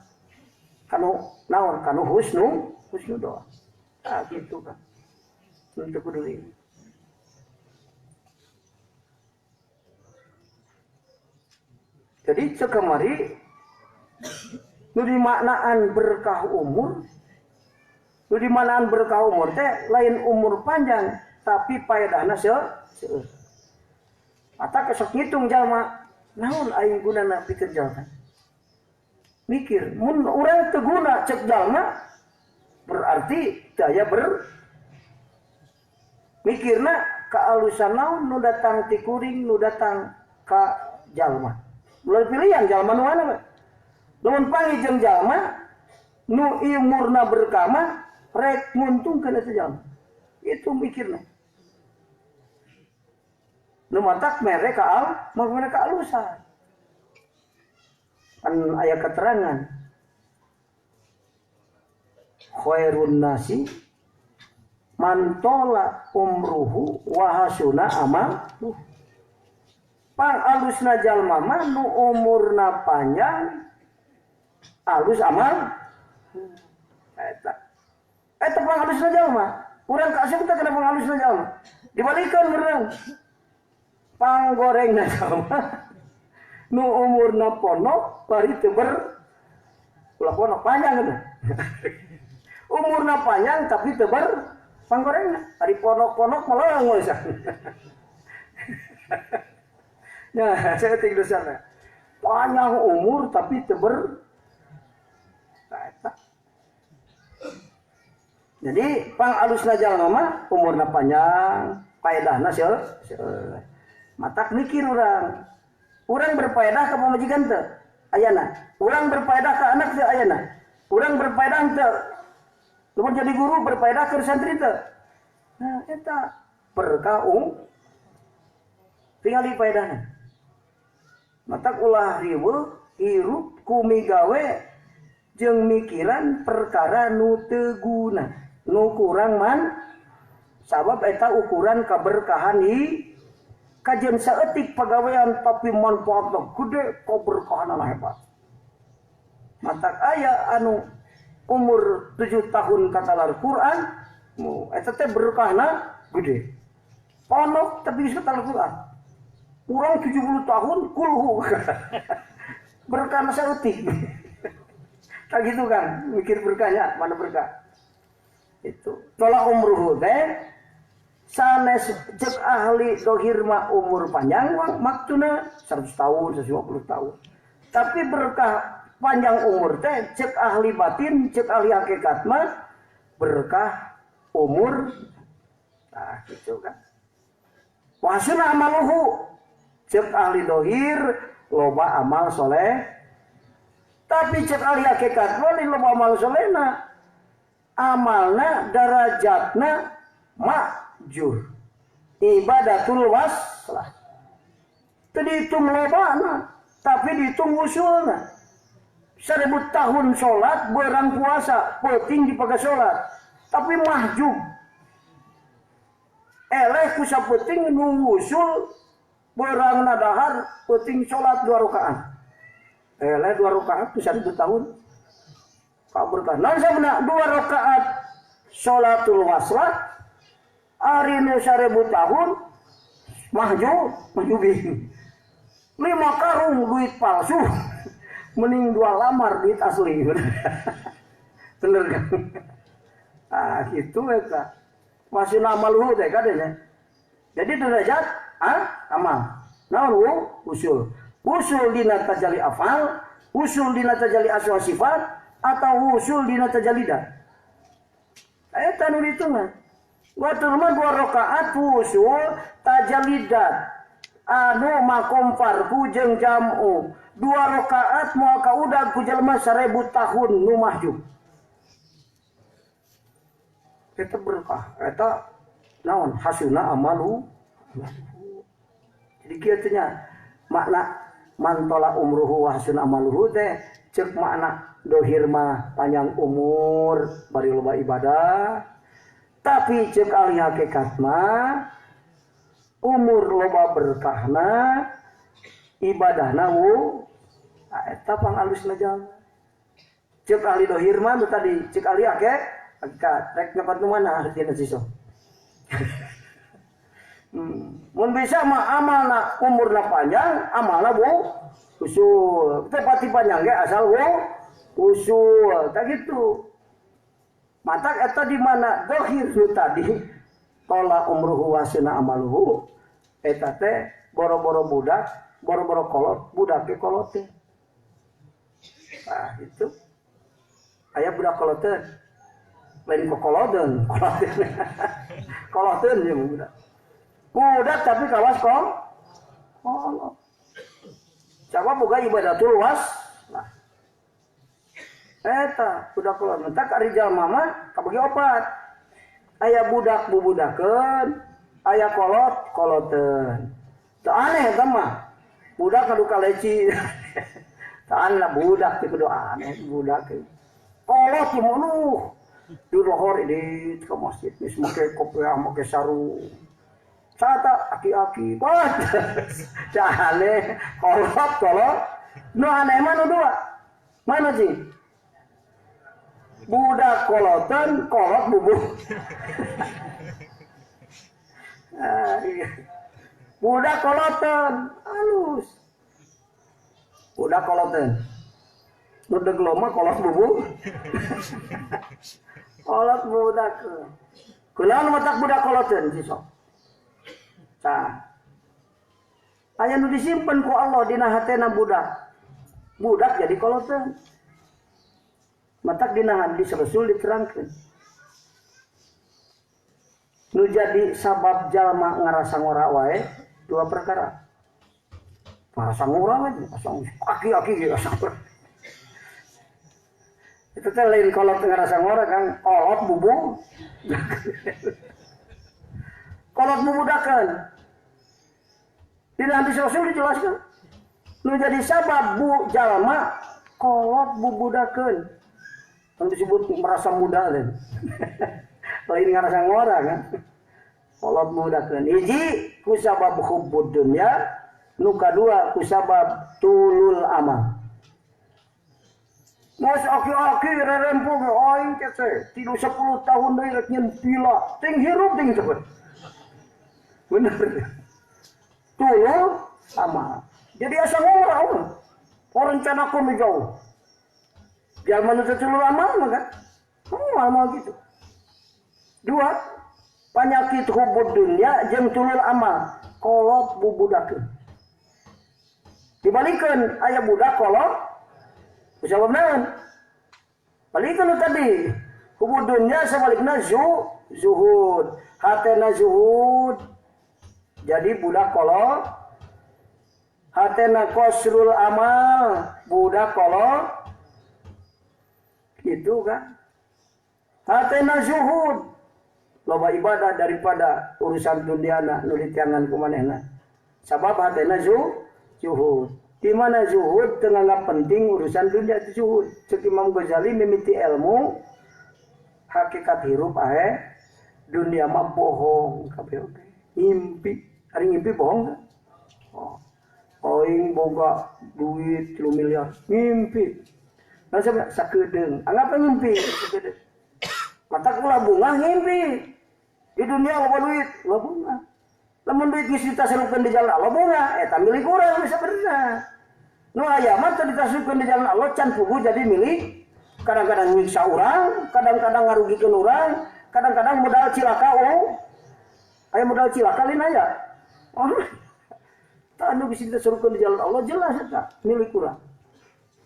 Kanu naon kanu husnudon. Ah gitu kan. Teu kudu ini. Jadi cekamari nu dimaknaan berkah umur, nu dimaknaan berkah umur teh lain umur panjang tapi paedahna seueur. Ata kesok ngitung jalma. Naon aing gunana pikeun jalma? Mikir, mun urang teu guna cek jalma berarti teu aya ber mikirna kaalusan naon nu datang ti kuring nu datang ka jalma. Ulah pilihan jalma nu mana we. Lamun panggih jeung jalma nu umurna berkah mah rek nguntungkeun eta jalma. Itu mikirna. Nu matak mere ka al, mere ka alusan. Kan aya keterangan khairun nasi man tola umruhu wa hasuna amaluhu. Pang alusna jalma mah nu umurna panjang alus amal. Eta. Eta pang alusna jalma. Urang ka asup teh kana pang alusna jalma. Dibalikeun urang. Panggorengna jalma nu umurna ponok bari teu ber ulah ponok panjang gitu. Umurna panjang tapi teu ber panggorengna. Ari ponok-ponok meleng we sia. Nah, saya tinggal di sana. Panjang umur tapi teu ber. Jadi pang alusna jalma mah umurna panjang, paedahna seueur. Matak mikir urang. Urang berfaedah ka pamajikan teu? Ayana. Urang berfaedah ka anak teu? Ayana. Urang berfaedah teu? Lamun jadi guru berfaedah ka santri teu? Nah, eta berkah tinggal di faedahna. Matak ulah riweuh hirup ku migawe jeung mikiran perkara nu teu guna, nu kurang man sabab eta ukuran kaberkahan hi kajian saeutik pagawean tapi manfaatna gede keberkahanana hebat. Matak aya anu umur 7 tahun katalar Quran, eta teh berkahna gede. Ponok tapi geus katalar Quran. Urang 70 tahun kulhu. Berkahna saeutik. Tak gitu kan, mikir berkahnya mana berkah. Itu. Tolak umruhu teh sanes cek ahli dohir mah umur panjang maktuna 100 tahun, 150 tahun. Tapi berkah panjang umur teh cek ahli batin, cek ahli hakikat mah berkah umur. Nah, gitu kan. Wasuna amaluhu cek ahli dohir loba amal soleh. Tapi cek ahli hakikat mah loba amal solehna. Amalna darajatna makjur ibadatul waslah. Teu dihitung lobana, tapi dihitung usulna. 1000 tahun salat berang puasa, peuting dipakai salat, tapi mahjub. Eleh ku sapeuting nu usul berang nadahar peuting salat 2 rakaat. Eleh 2 rakaat ku 1000 tahun. Kaberkah. Naon sabena 2 rakaat salatul waslah ari nu 1000 tahun mahjubin. 5 karung duit palsu mending 2 lamar duit asli. Bener kan? Ah gitu eta. Masih nama luhur teh kadenya. Jadi derajat amal. Naon usul. Usul dina tajali afal, usul dina tajali asma sifat atau usul dina tajalida. Eta nu ditungan. Watur mah 2 rakaat usul tajalidat anu makom farku jeung jam'u. 2 rakaat moal kaudag ku jelema 1000 tahun nu mahjub. Eta berkah, eta naon hasuna amalu. Jadi kieu teh nya makna man tola umruhu wa hasuna amaluhu teh ceuk makna dohir mah panjang umur bari loba ibadah. Tapi cek ahli hakikat mah umur loba berkahna ibadahna wu eta pang alusna jalma. Cek ahli dohir mah nu tadi cek ahli hakikat rek nyepat nu mana artina siswa. Mun bisa mah amalna umurna panjang amalna bu usul. Teh pati panjang ge asal wu usul tak gitu. Matak eta di mana dohir nu tadi tola umruhu wasuna amaluhu eta teh boro-boro budak Boro-boro kolot, budak ge kolot teh. Nah, itu. Aya budak koloteun. Lain kokolodeun, koloteun. Koloteun ieu budak. Budak tapi kawas kolot. Coba boga ibadatul was. Nah. Eta budak kolot mentak ari jalma mah kabagi opat. Aya budak bubudakeun, aya kolot koloteun. Teu aneh eta mah. Budak anu kaleci. Teu aneh lah budak teh kudu aneh budak. Kolot ieu mah di lohor ini ke masjid geus make kopiah make sarung. Sata aki-aki bat. Cahane kolot kolot. Nu aneh mah nu dua. Mana sih? Budak kolotan, kolot bubuh. Budak kolotan, halus. Budak kolotan. Nu deglo mah kolot bubuh. Kolot budak. Kunaon matak budak kolotan sih sok. Tah. Aya nu disimpen ku Allah dina hatena budak. Budak jadi kolotan. Matak dina hadis Rasul diterangkeun. Nu jadi sabab jalma ngarasa ngora wae dua perkara. Ngarasa ngora wae, ngarasa aki-aki ngarasa ngora. Itu teh lain kolot ngarasa ngora Kang, kolot bubu. Kolot bubudakeun. Dina hadis Rasul dijelaskan. Nu jadi sabab bu jalma kolot bubudakeun. Kan disebut merasa muda kan. Lain ngarasa ngora kan. Kolot bubudakeun. Hiji ku sabab hubbud dunya, nu kadua ku sabab tulul amal. Mas aki-aki rerempung aing teh tilu 10 tahun deui rek nyeun pila, ting hirup ting cepet. Bener. Tulul amal. Jadi asa ngora urang. Rencanakeun nu jauh. Jalma nu teu tulul amal mah kan. Oh, amal gitu. Dua, penyakit hubbud dunya jeung tulul amal, kolot bubudakeun. Dibalikeun aya budak kolot sabab naon? Balikeun nu tadi. Hubbud dunya sabalikna zuhud. Hatena zuhud. Jadi budak kolot. Hatena qasrul amal, budak kolot. Gitu kan? Hatena zuhud. Loba ibadah daripada urusan duniana nu ditiangan ku manehna. Sabab hatena zuhud. Di mana zuhud teu nganggap penting urusan dunia itu zuhud. Ceuk Imam Ghazali mimiti ilmu hakikat hirup ae dunia mah bohong kabeh oge. Ngimpi, ari ngimpi bohong kan? Oh. Aing boga duit 3 miliar, ngimpi. Nah sakedeung, anggap ngimpi sakedeung. Matak ulah bunga ngimpi. Di dunia loba duit, loba bunga. Lamun duit geus ditasarufkeun di jalan Allah bunga, eta milik urang sabenerna. Nu aya mah teu ditasarufkeun di jalan Allah can puguh jadi milik. Kadang-kadang nyiksa urang, kadang-kadang ngarugikeun urang, kadang-kadang modal cilaka oh. Aya modal cilaka lain aya. Oh. Tah anu geus ditasarufkeun di jalan Allah jelas eta milik urang.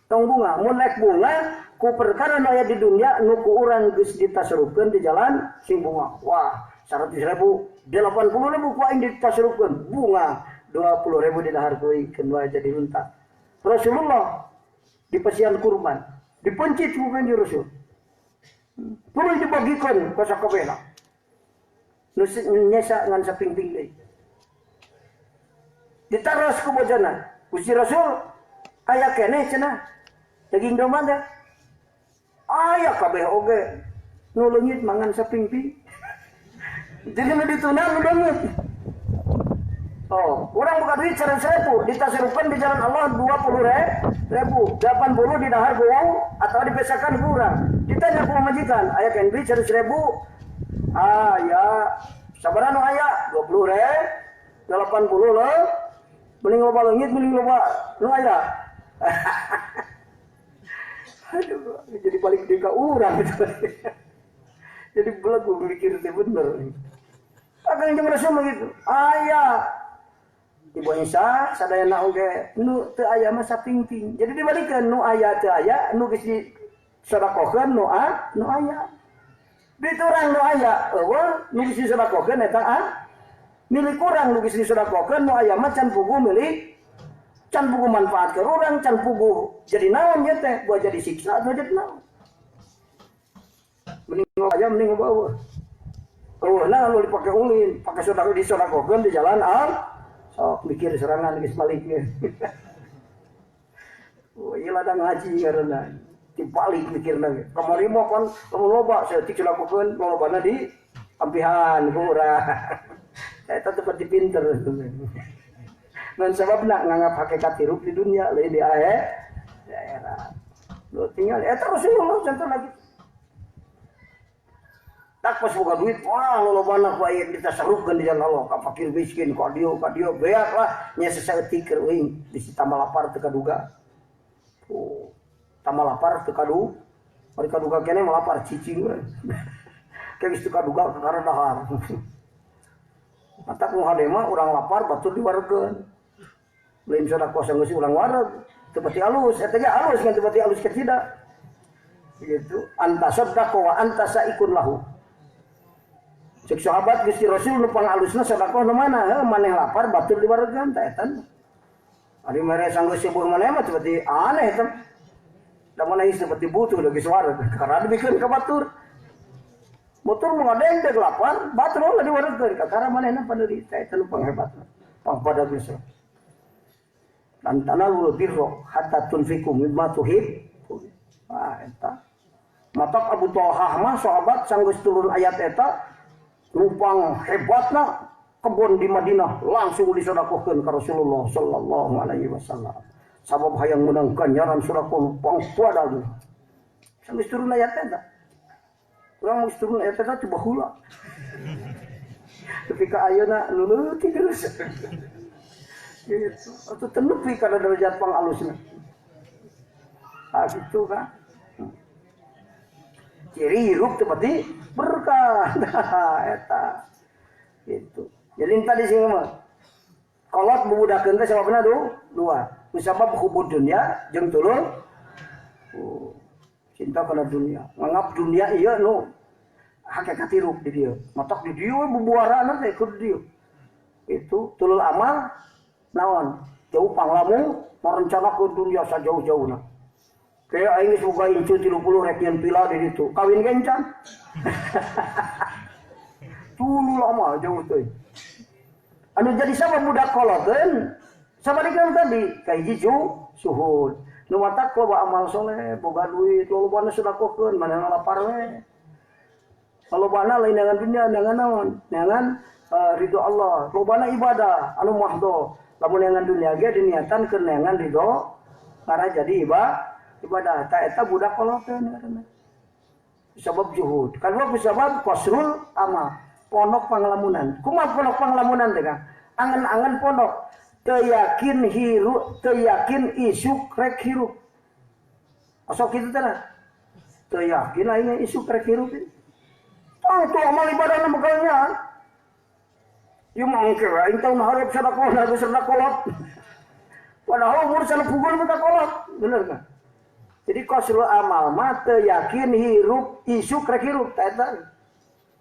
Tong bunga, mun rek bunga ku perkara nu aya di dunia nu ku urang geus ditasarufkeun di jalan sing bunga. Wah, 100.000, 80.000 ku aing ditasarufkeun bunga, 20.000 didahar kuing keun wae jadi runtah. Rasulullah di pasian kurban, dipencit ku kanjeng Rasul. Perlu dibagikan ka sakabehna. Nu nyesa ngan sapingping deui. Ditaros ku bojona, Gusti Rasul aya keneh cenah. Daging domba teh. Aya kabeh oge. Nu leungit mangan sapingping. Jadi nu dituna nu leungit. Oh, orang buka duit 100.000, ditasarufkan di jalan Allah 20.000, 80 di dahar ku atau dipesakan kurang. Ditanya ku majikan, aya kan duit 100.000. Ah ya, sabaraha nu aya? 20.000, 80 loh. Mending loba leungit, mending loba nu aya. Aduh, jadi balik deui ka urang. Jadi belagu mikir teh bener. Akang jeung Rasul mah gitu. Aya. Ibu Aisyah sadayana oge nu teu aya mah sapingping. Jadi dibalikeun nu aya teu aya, nu geus disodakohkeun nu nu aya. Diturang nu aya eueuh, nu geus disodakohkeun eta ah milik urang, nu geus disodakohkeun nu aya mah can puguh milik, can puguh manfaat ke urang, can puguh jadi naon ieu teh, buat jadi siksa atau jadi naon. Mending aya mending eueuh. Eueuh nah lu dipake ulin, pake sedekah disodakohkeun di jalan al. Sok mikir serangan geus balik ge. Oh, ieu ladang ngaji ngaranna. Dibalik mikirna ge. Kamari mah kan lamun loba saeutik dilakukeun lolobana di ampihan ku urang. Eta teh pinter. Ngan sababna nganggap hakikat hirup di dunia lain di akhirat. Lu tinggal eta Rasulullah contoh lagi. Tak pas boga duit, wah lolobana ku aya ditasarufkeun di jalan Allah, ka fakir miskin, ka dieu, ka dieu, beak lah, nya saeutik keur euing, bisi tambah lapar teu kaduga. Oh, tambah lapar teu kadu, bari kaduga keneh mah lapar cicing we. Kayak geus teu kaduga kakara dahar. Matak nu hade mah urang lapar batur diwaregeun. Lain sedekah sanggeus urang wareg, teu pati alus, eta ge alus ngan teu pati alus ke tidak. Gitu, anta sadaqah wa anta saikun lahu. Cek sahabat Gusti Rasul nu pangalusna sedekah nu mana? Heuh maneh lapar batur diwaregan ta eta. Ari mere sanggeus seueuh maneh mah seperti aneh eta. Da maneh seperti butuh da geus wareg. Karena dibikeun ka batur. Batur mah ngadengdeg lapar, batur ulah diwaregeun kakara manehna pandeurita eta nu panghebatna. Pangpada Gusti. Dan tanalul birra hatta tunfiqu mimma tuhib. Wah eta. Matak Abu Talhah mah sahabat sanggeus turun ayat eta lupang hebatna kebon di Madinah langsung disedekahkeun ka Rasulullah sallallahu alaihi wasallam. Sabab hayang meunang ganjaran sedekah lupang kuadal. Sanggeus turun ayat eta. Urang geus turun ayat eta teh baheula. Tapi ka ayeuna leutik geus. Gitu. Atau tenepi kana derajat pangalusna. Ah gitu kan. Ciri hirup teh berarti berkah. Nah, eta. Gitu. Jadi tadi sih mah kolot bubudakeun teh sababna dua. Kusabab hubud dunia jeung tulung cinta kana dunia. Nganggap dunia ieu nu hakikat hirup di dieu. Matak di dieu bubuarana teh kudu dieu. Itu tulul amal naon? Jauh panglamu merencanakeun dunia sajauh-jauhna. Kayak aing geus boga incu 30 rek nyeun pila di ditu. Kawin ge encan. Tulu lama jauh teuing. Anu jadi sabab budak koloteun sabarikeun tadi kahiji suhud. Nu matak loba amal soleh, boga duit, lolobana sedekahkeun, manehna lapar we. Lolobana lain dengan dunia, dengan naon? Dengan ridho Allah. Lobana ibadah anu mahdoh. Lamun dengan dunia ge diniatan keur neangan ridho ngarah jadi ibadah ta eta budak koloteun ngaranna. Sabab juhud. Kadua sabab qasrul amal. Pondok panglamunan. Kumaha pondok panglamunan teh Kang? Angen-angen pondok. Teu yakin hirup, teu yakin isuk rek hirup. Osok kitu teh lah. Teu yakin aing isuk rek hirup. Tong tuh amal ibadahna bekalnya. Ieu mah engke we aing tahun hareup sedekah geus sedekah kolot. Padahal umur sana pukul minta kolot, bener kan? Jadi qasrul amal mah teu yakin hirup isuk rek hirup ta eta.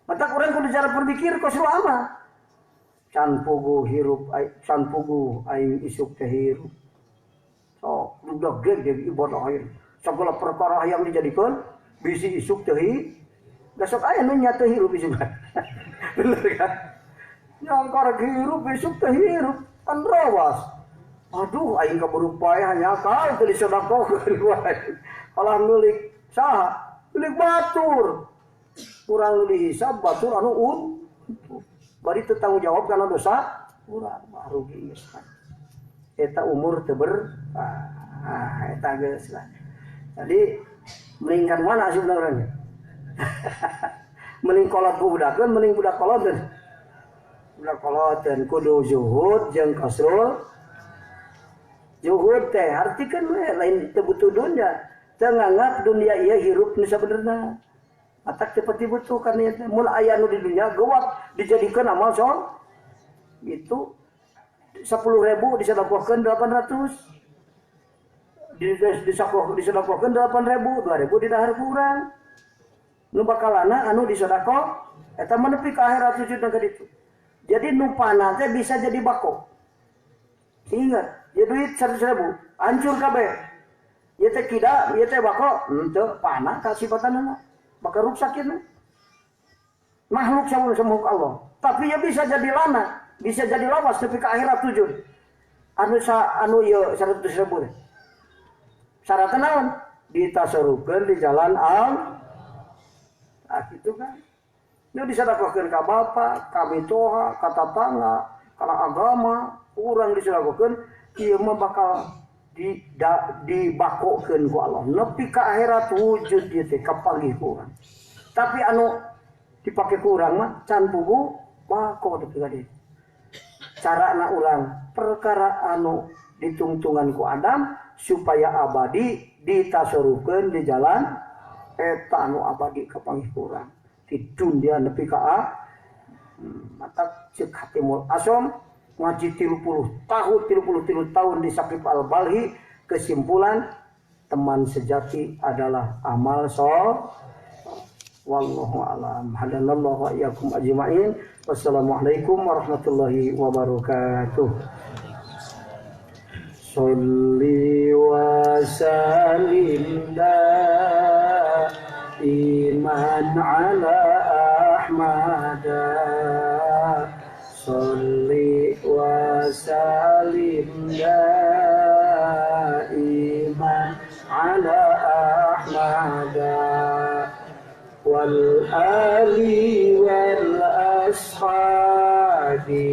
Matak urang kudu cara berpikir qasrul amal. Can puguh hirup can puguh aing isuk teh hirup. So, udah geg jadi ibadah aing. Segala perkara yang dijadikeun bisi isuk teh da sok aya nu nya teu hirup isuk. Bener kan? Nyangka rek hirup isuk teh hirup kan rawas. Aduh, aing kaburu paeh hanya kal teu disedekahkeun ku aing. Kalah milik saha? Milik batur. Urang nu dihisab batur anu un. Bari teu tanggung jawab kana dosa urang, mah rugi geus kan. Eta umur teu ber eta geus lah. Jadi mendingkan mana sebenarnya? Mending kolot budakeun, mending budak koloteun. Budak koloteun kudu zuhud jeung qasrul. Zuhud teh artikeun we lain teu butuh dunia. Teu nganggap dunia ieu hirup nu sabenerna. Matak teu pati butuh kana ieu teh. Mun aya nu di dunia gewat dijadikeun amal sol. Itu 10.000 disedekahkeun 800. Disedekahkeun 8.000, 2.000 didahar ku urang. Nu bakalana anu disedekah eta mah nepi ka akhirat wujudna ka ditu. Jadi nu pana teh bisa jadi bako. Ingat, ya duit 100.000 hancur kabeh. Ieu teh kida, ieu teh bako, henteu pana kasifatanna. Bakal ruksak ieu. Makhluk sama makhluk Allah. Tapi ya bisa jadi lana, bisa jadi lawas nepi ka akhirat wujud. Anu sa anu ieu 100.000 teh. Syaratna naon? Ditasarufkeun di jalan al. Ah kitu kan. Nu disedekahkeun ka bapa, ka mitoha, ka tatangga, kana agama, urang disedekahkeun ieu mah bakal dibakokeun ku Allah. Nepi ka akhirat wujud ieu teh kapanggih ku urang. Tapi anu dipake ku urang mah can pugu bako nepi ka dieu. Carana urang perkara anu ditungtungan ku Adam supaya abadi ditasarufkeun di jalan eta anu abadi kapanggih ku urang. Di dunia nepi ka mata ceuk Hatimul Asom ngaji 30 tahun 33 tahun di Sakif Al-Balhi, kesimpulan teman sejati adalah amal soleh. Wallahu a'lam. Hadanallahu wa iyyakum ajmain. Wassalamualaikum warahmatullahi wabarakatuh. Sholli wa sallim daiman ala Ahmad. Sholli wa sallim daiman ala Ahmad wal ali wal ashabi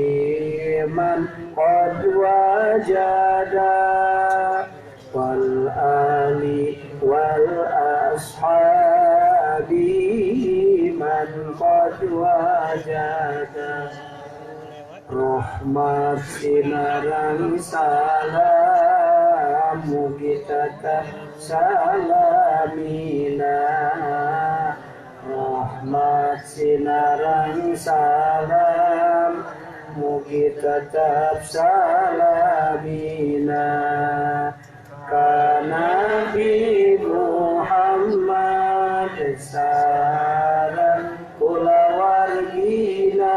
man qad wajada wal ali wal ashabi man qad wajada. Rahmat sinarang salam mugi tetap salamina. Rahmat sinarang salam mugi tetap salamina. Ka Nabi Muhammad sareng kulawargina.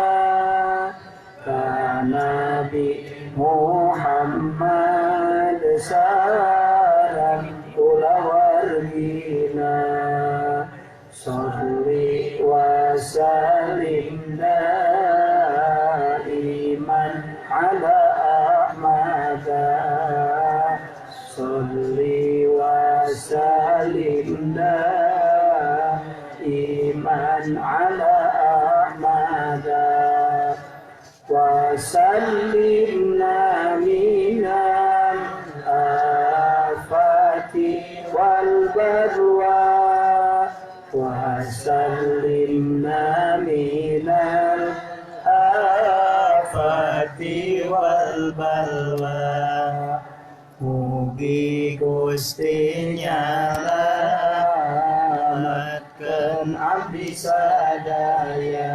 Ka Nabi Muhammad sareng kulawargina. Sholli wa sallim daiman ala Ahmad. Sholli wa sallim daiman ala Ahmad. Wa sallimna minal afati wal barwa. Wa sallimna minal afati wal balwa. Mugi Gusti nyalametkeun abdi sadaya.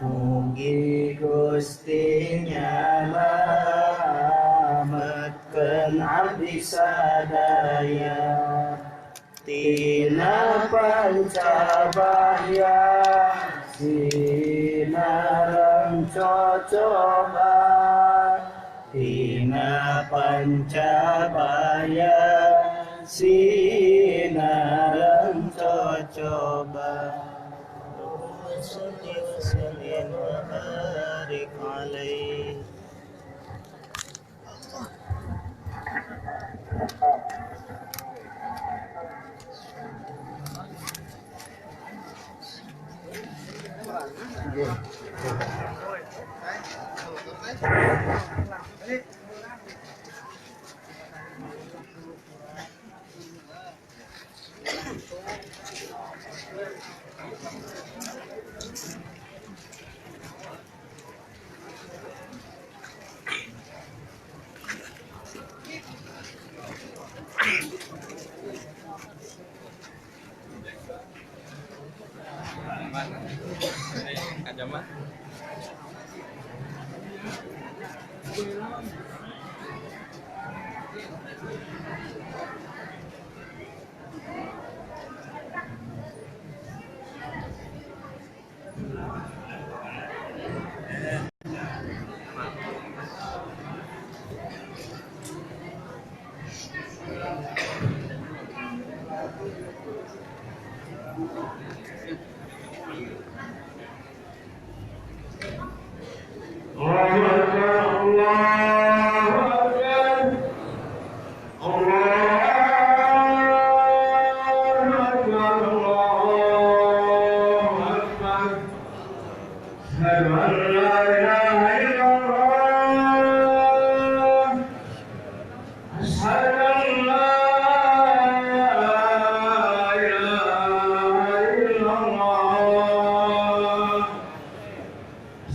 Mugi Gusti nyalametkeun abdi sadaya. Tina pancabahya sinareng cocoba. Tina pancabaya sinareng cocoba. Sholli wa sallim wa barik alaihi. Mana? Ada mah.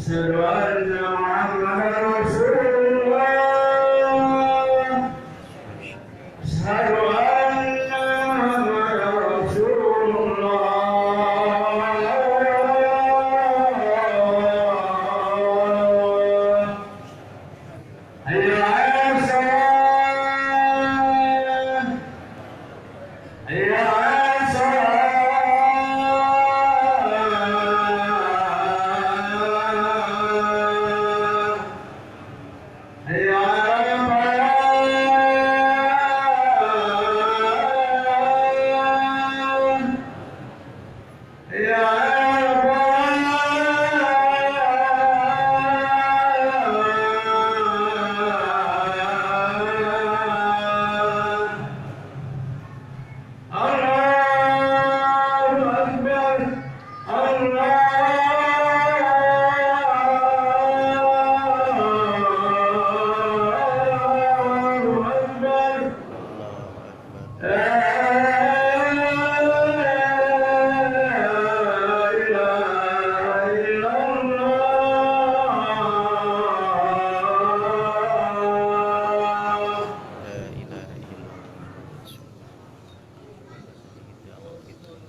أشهد أن محمدا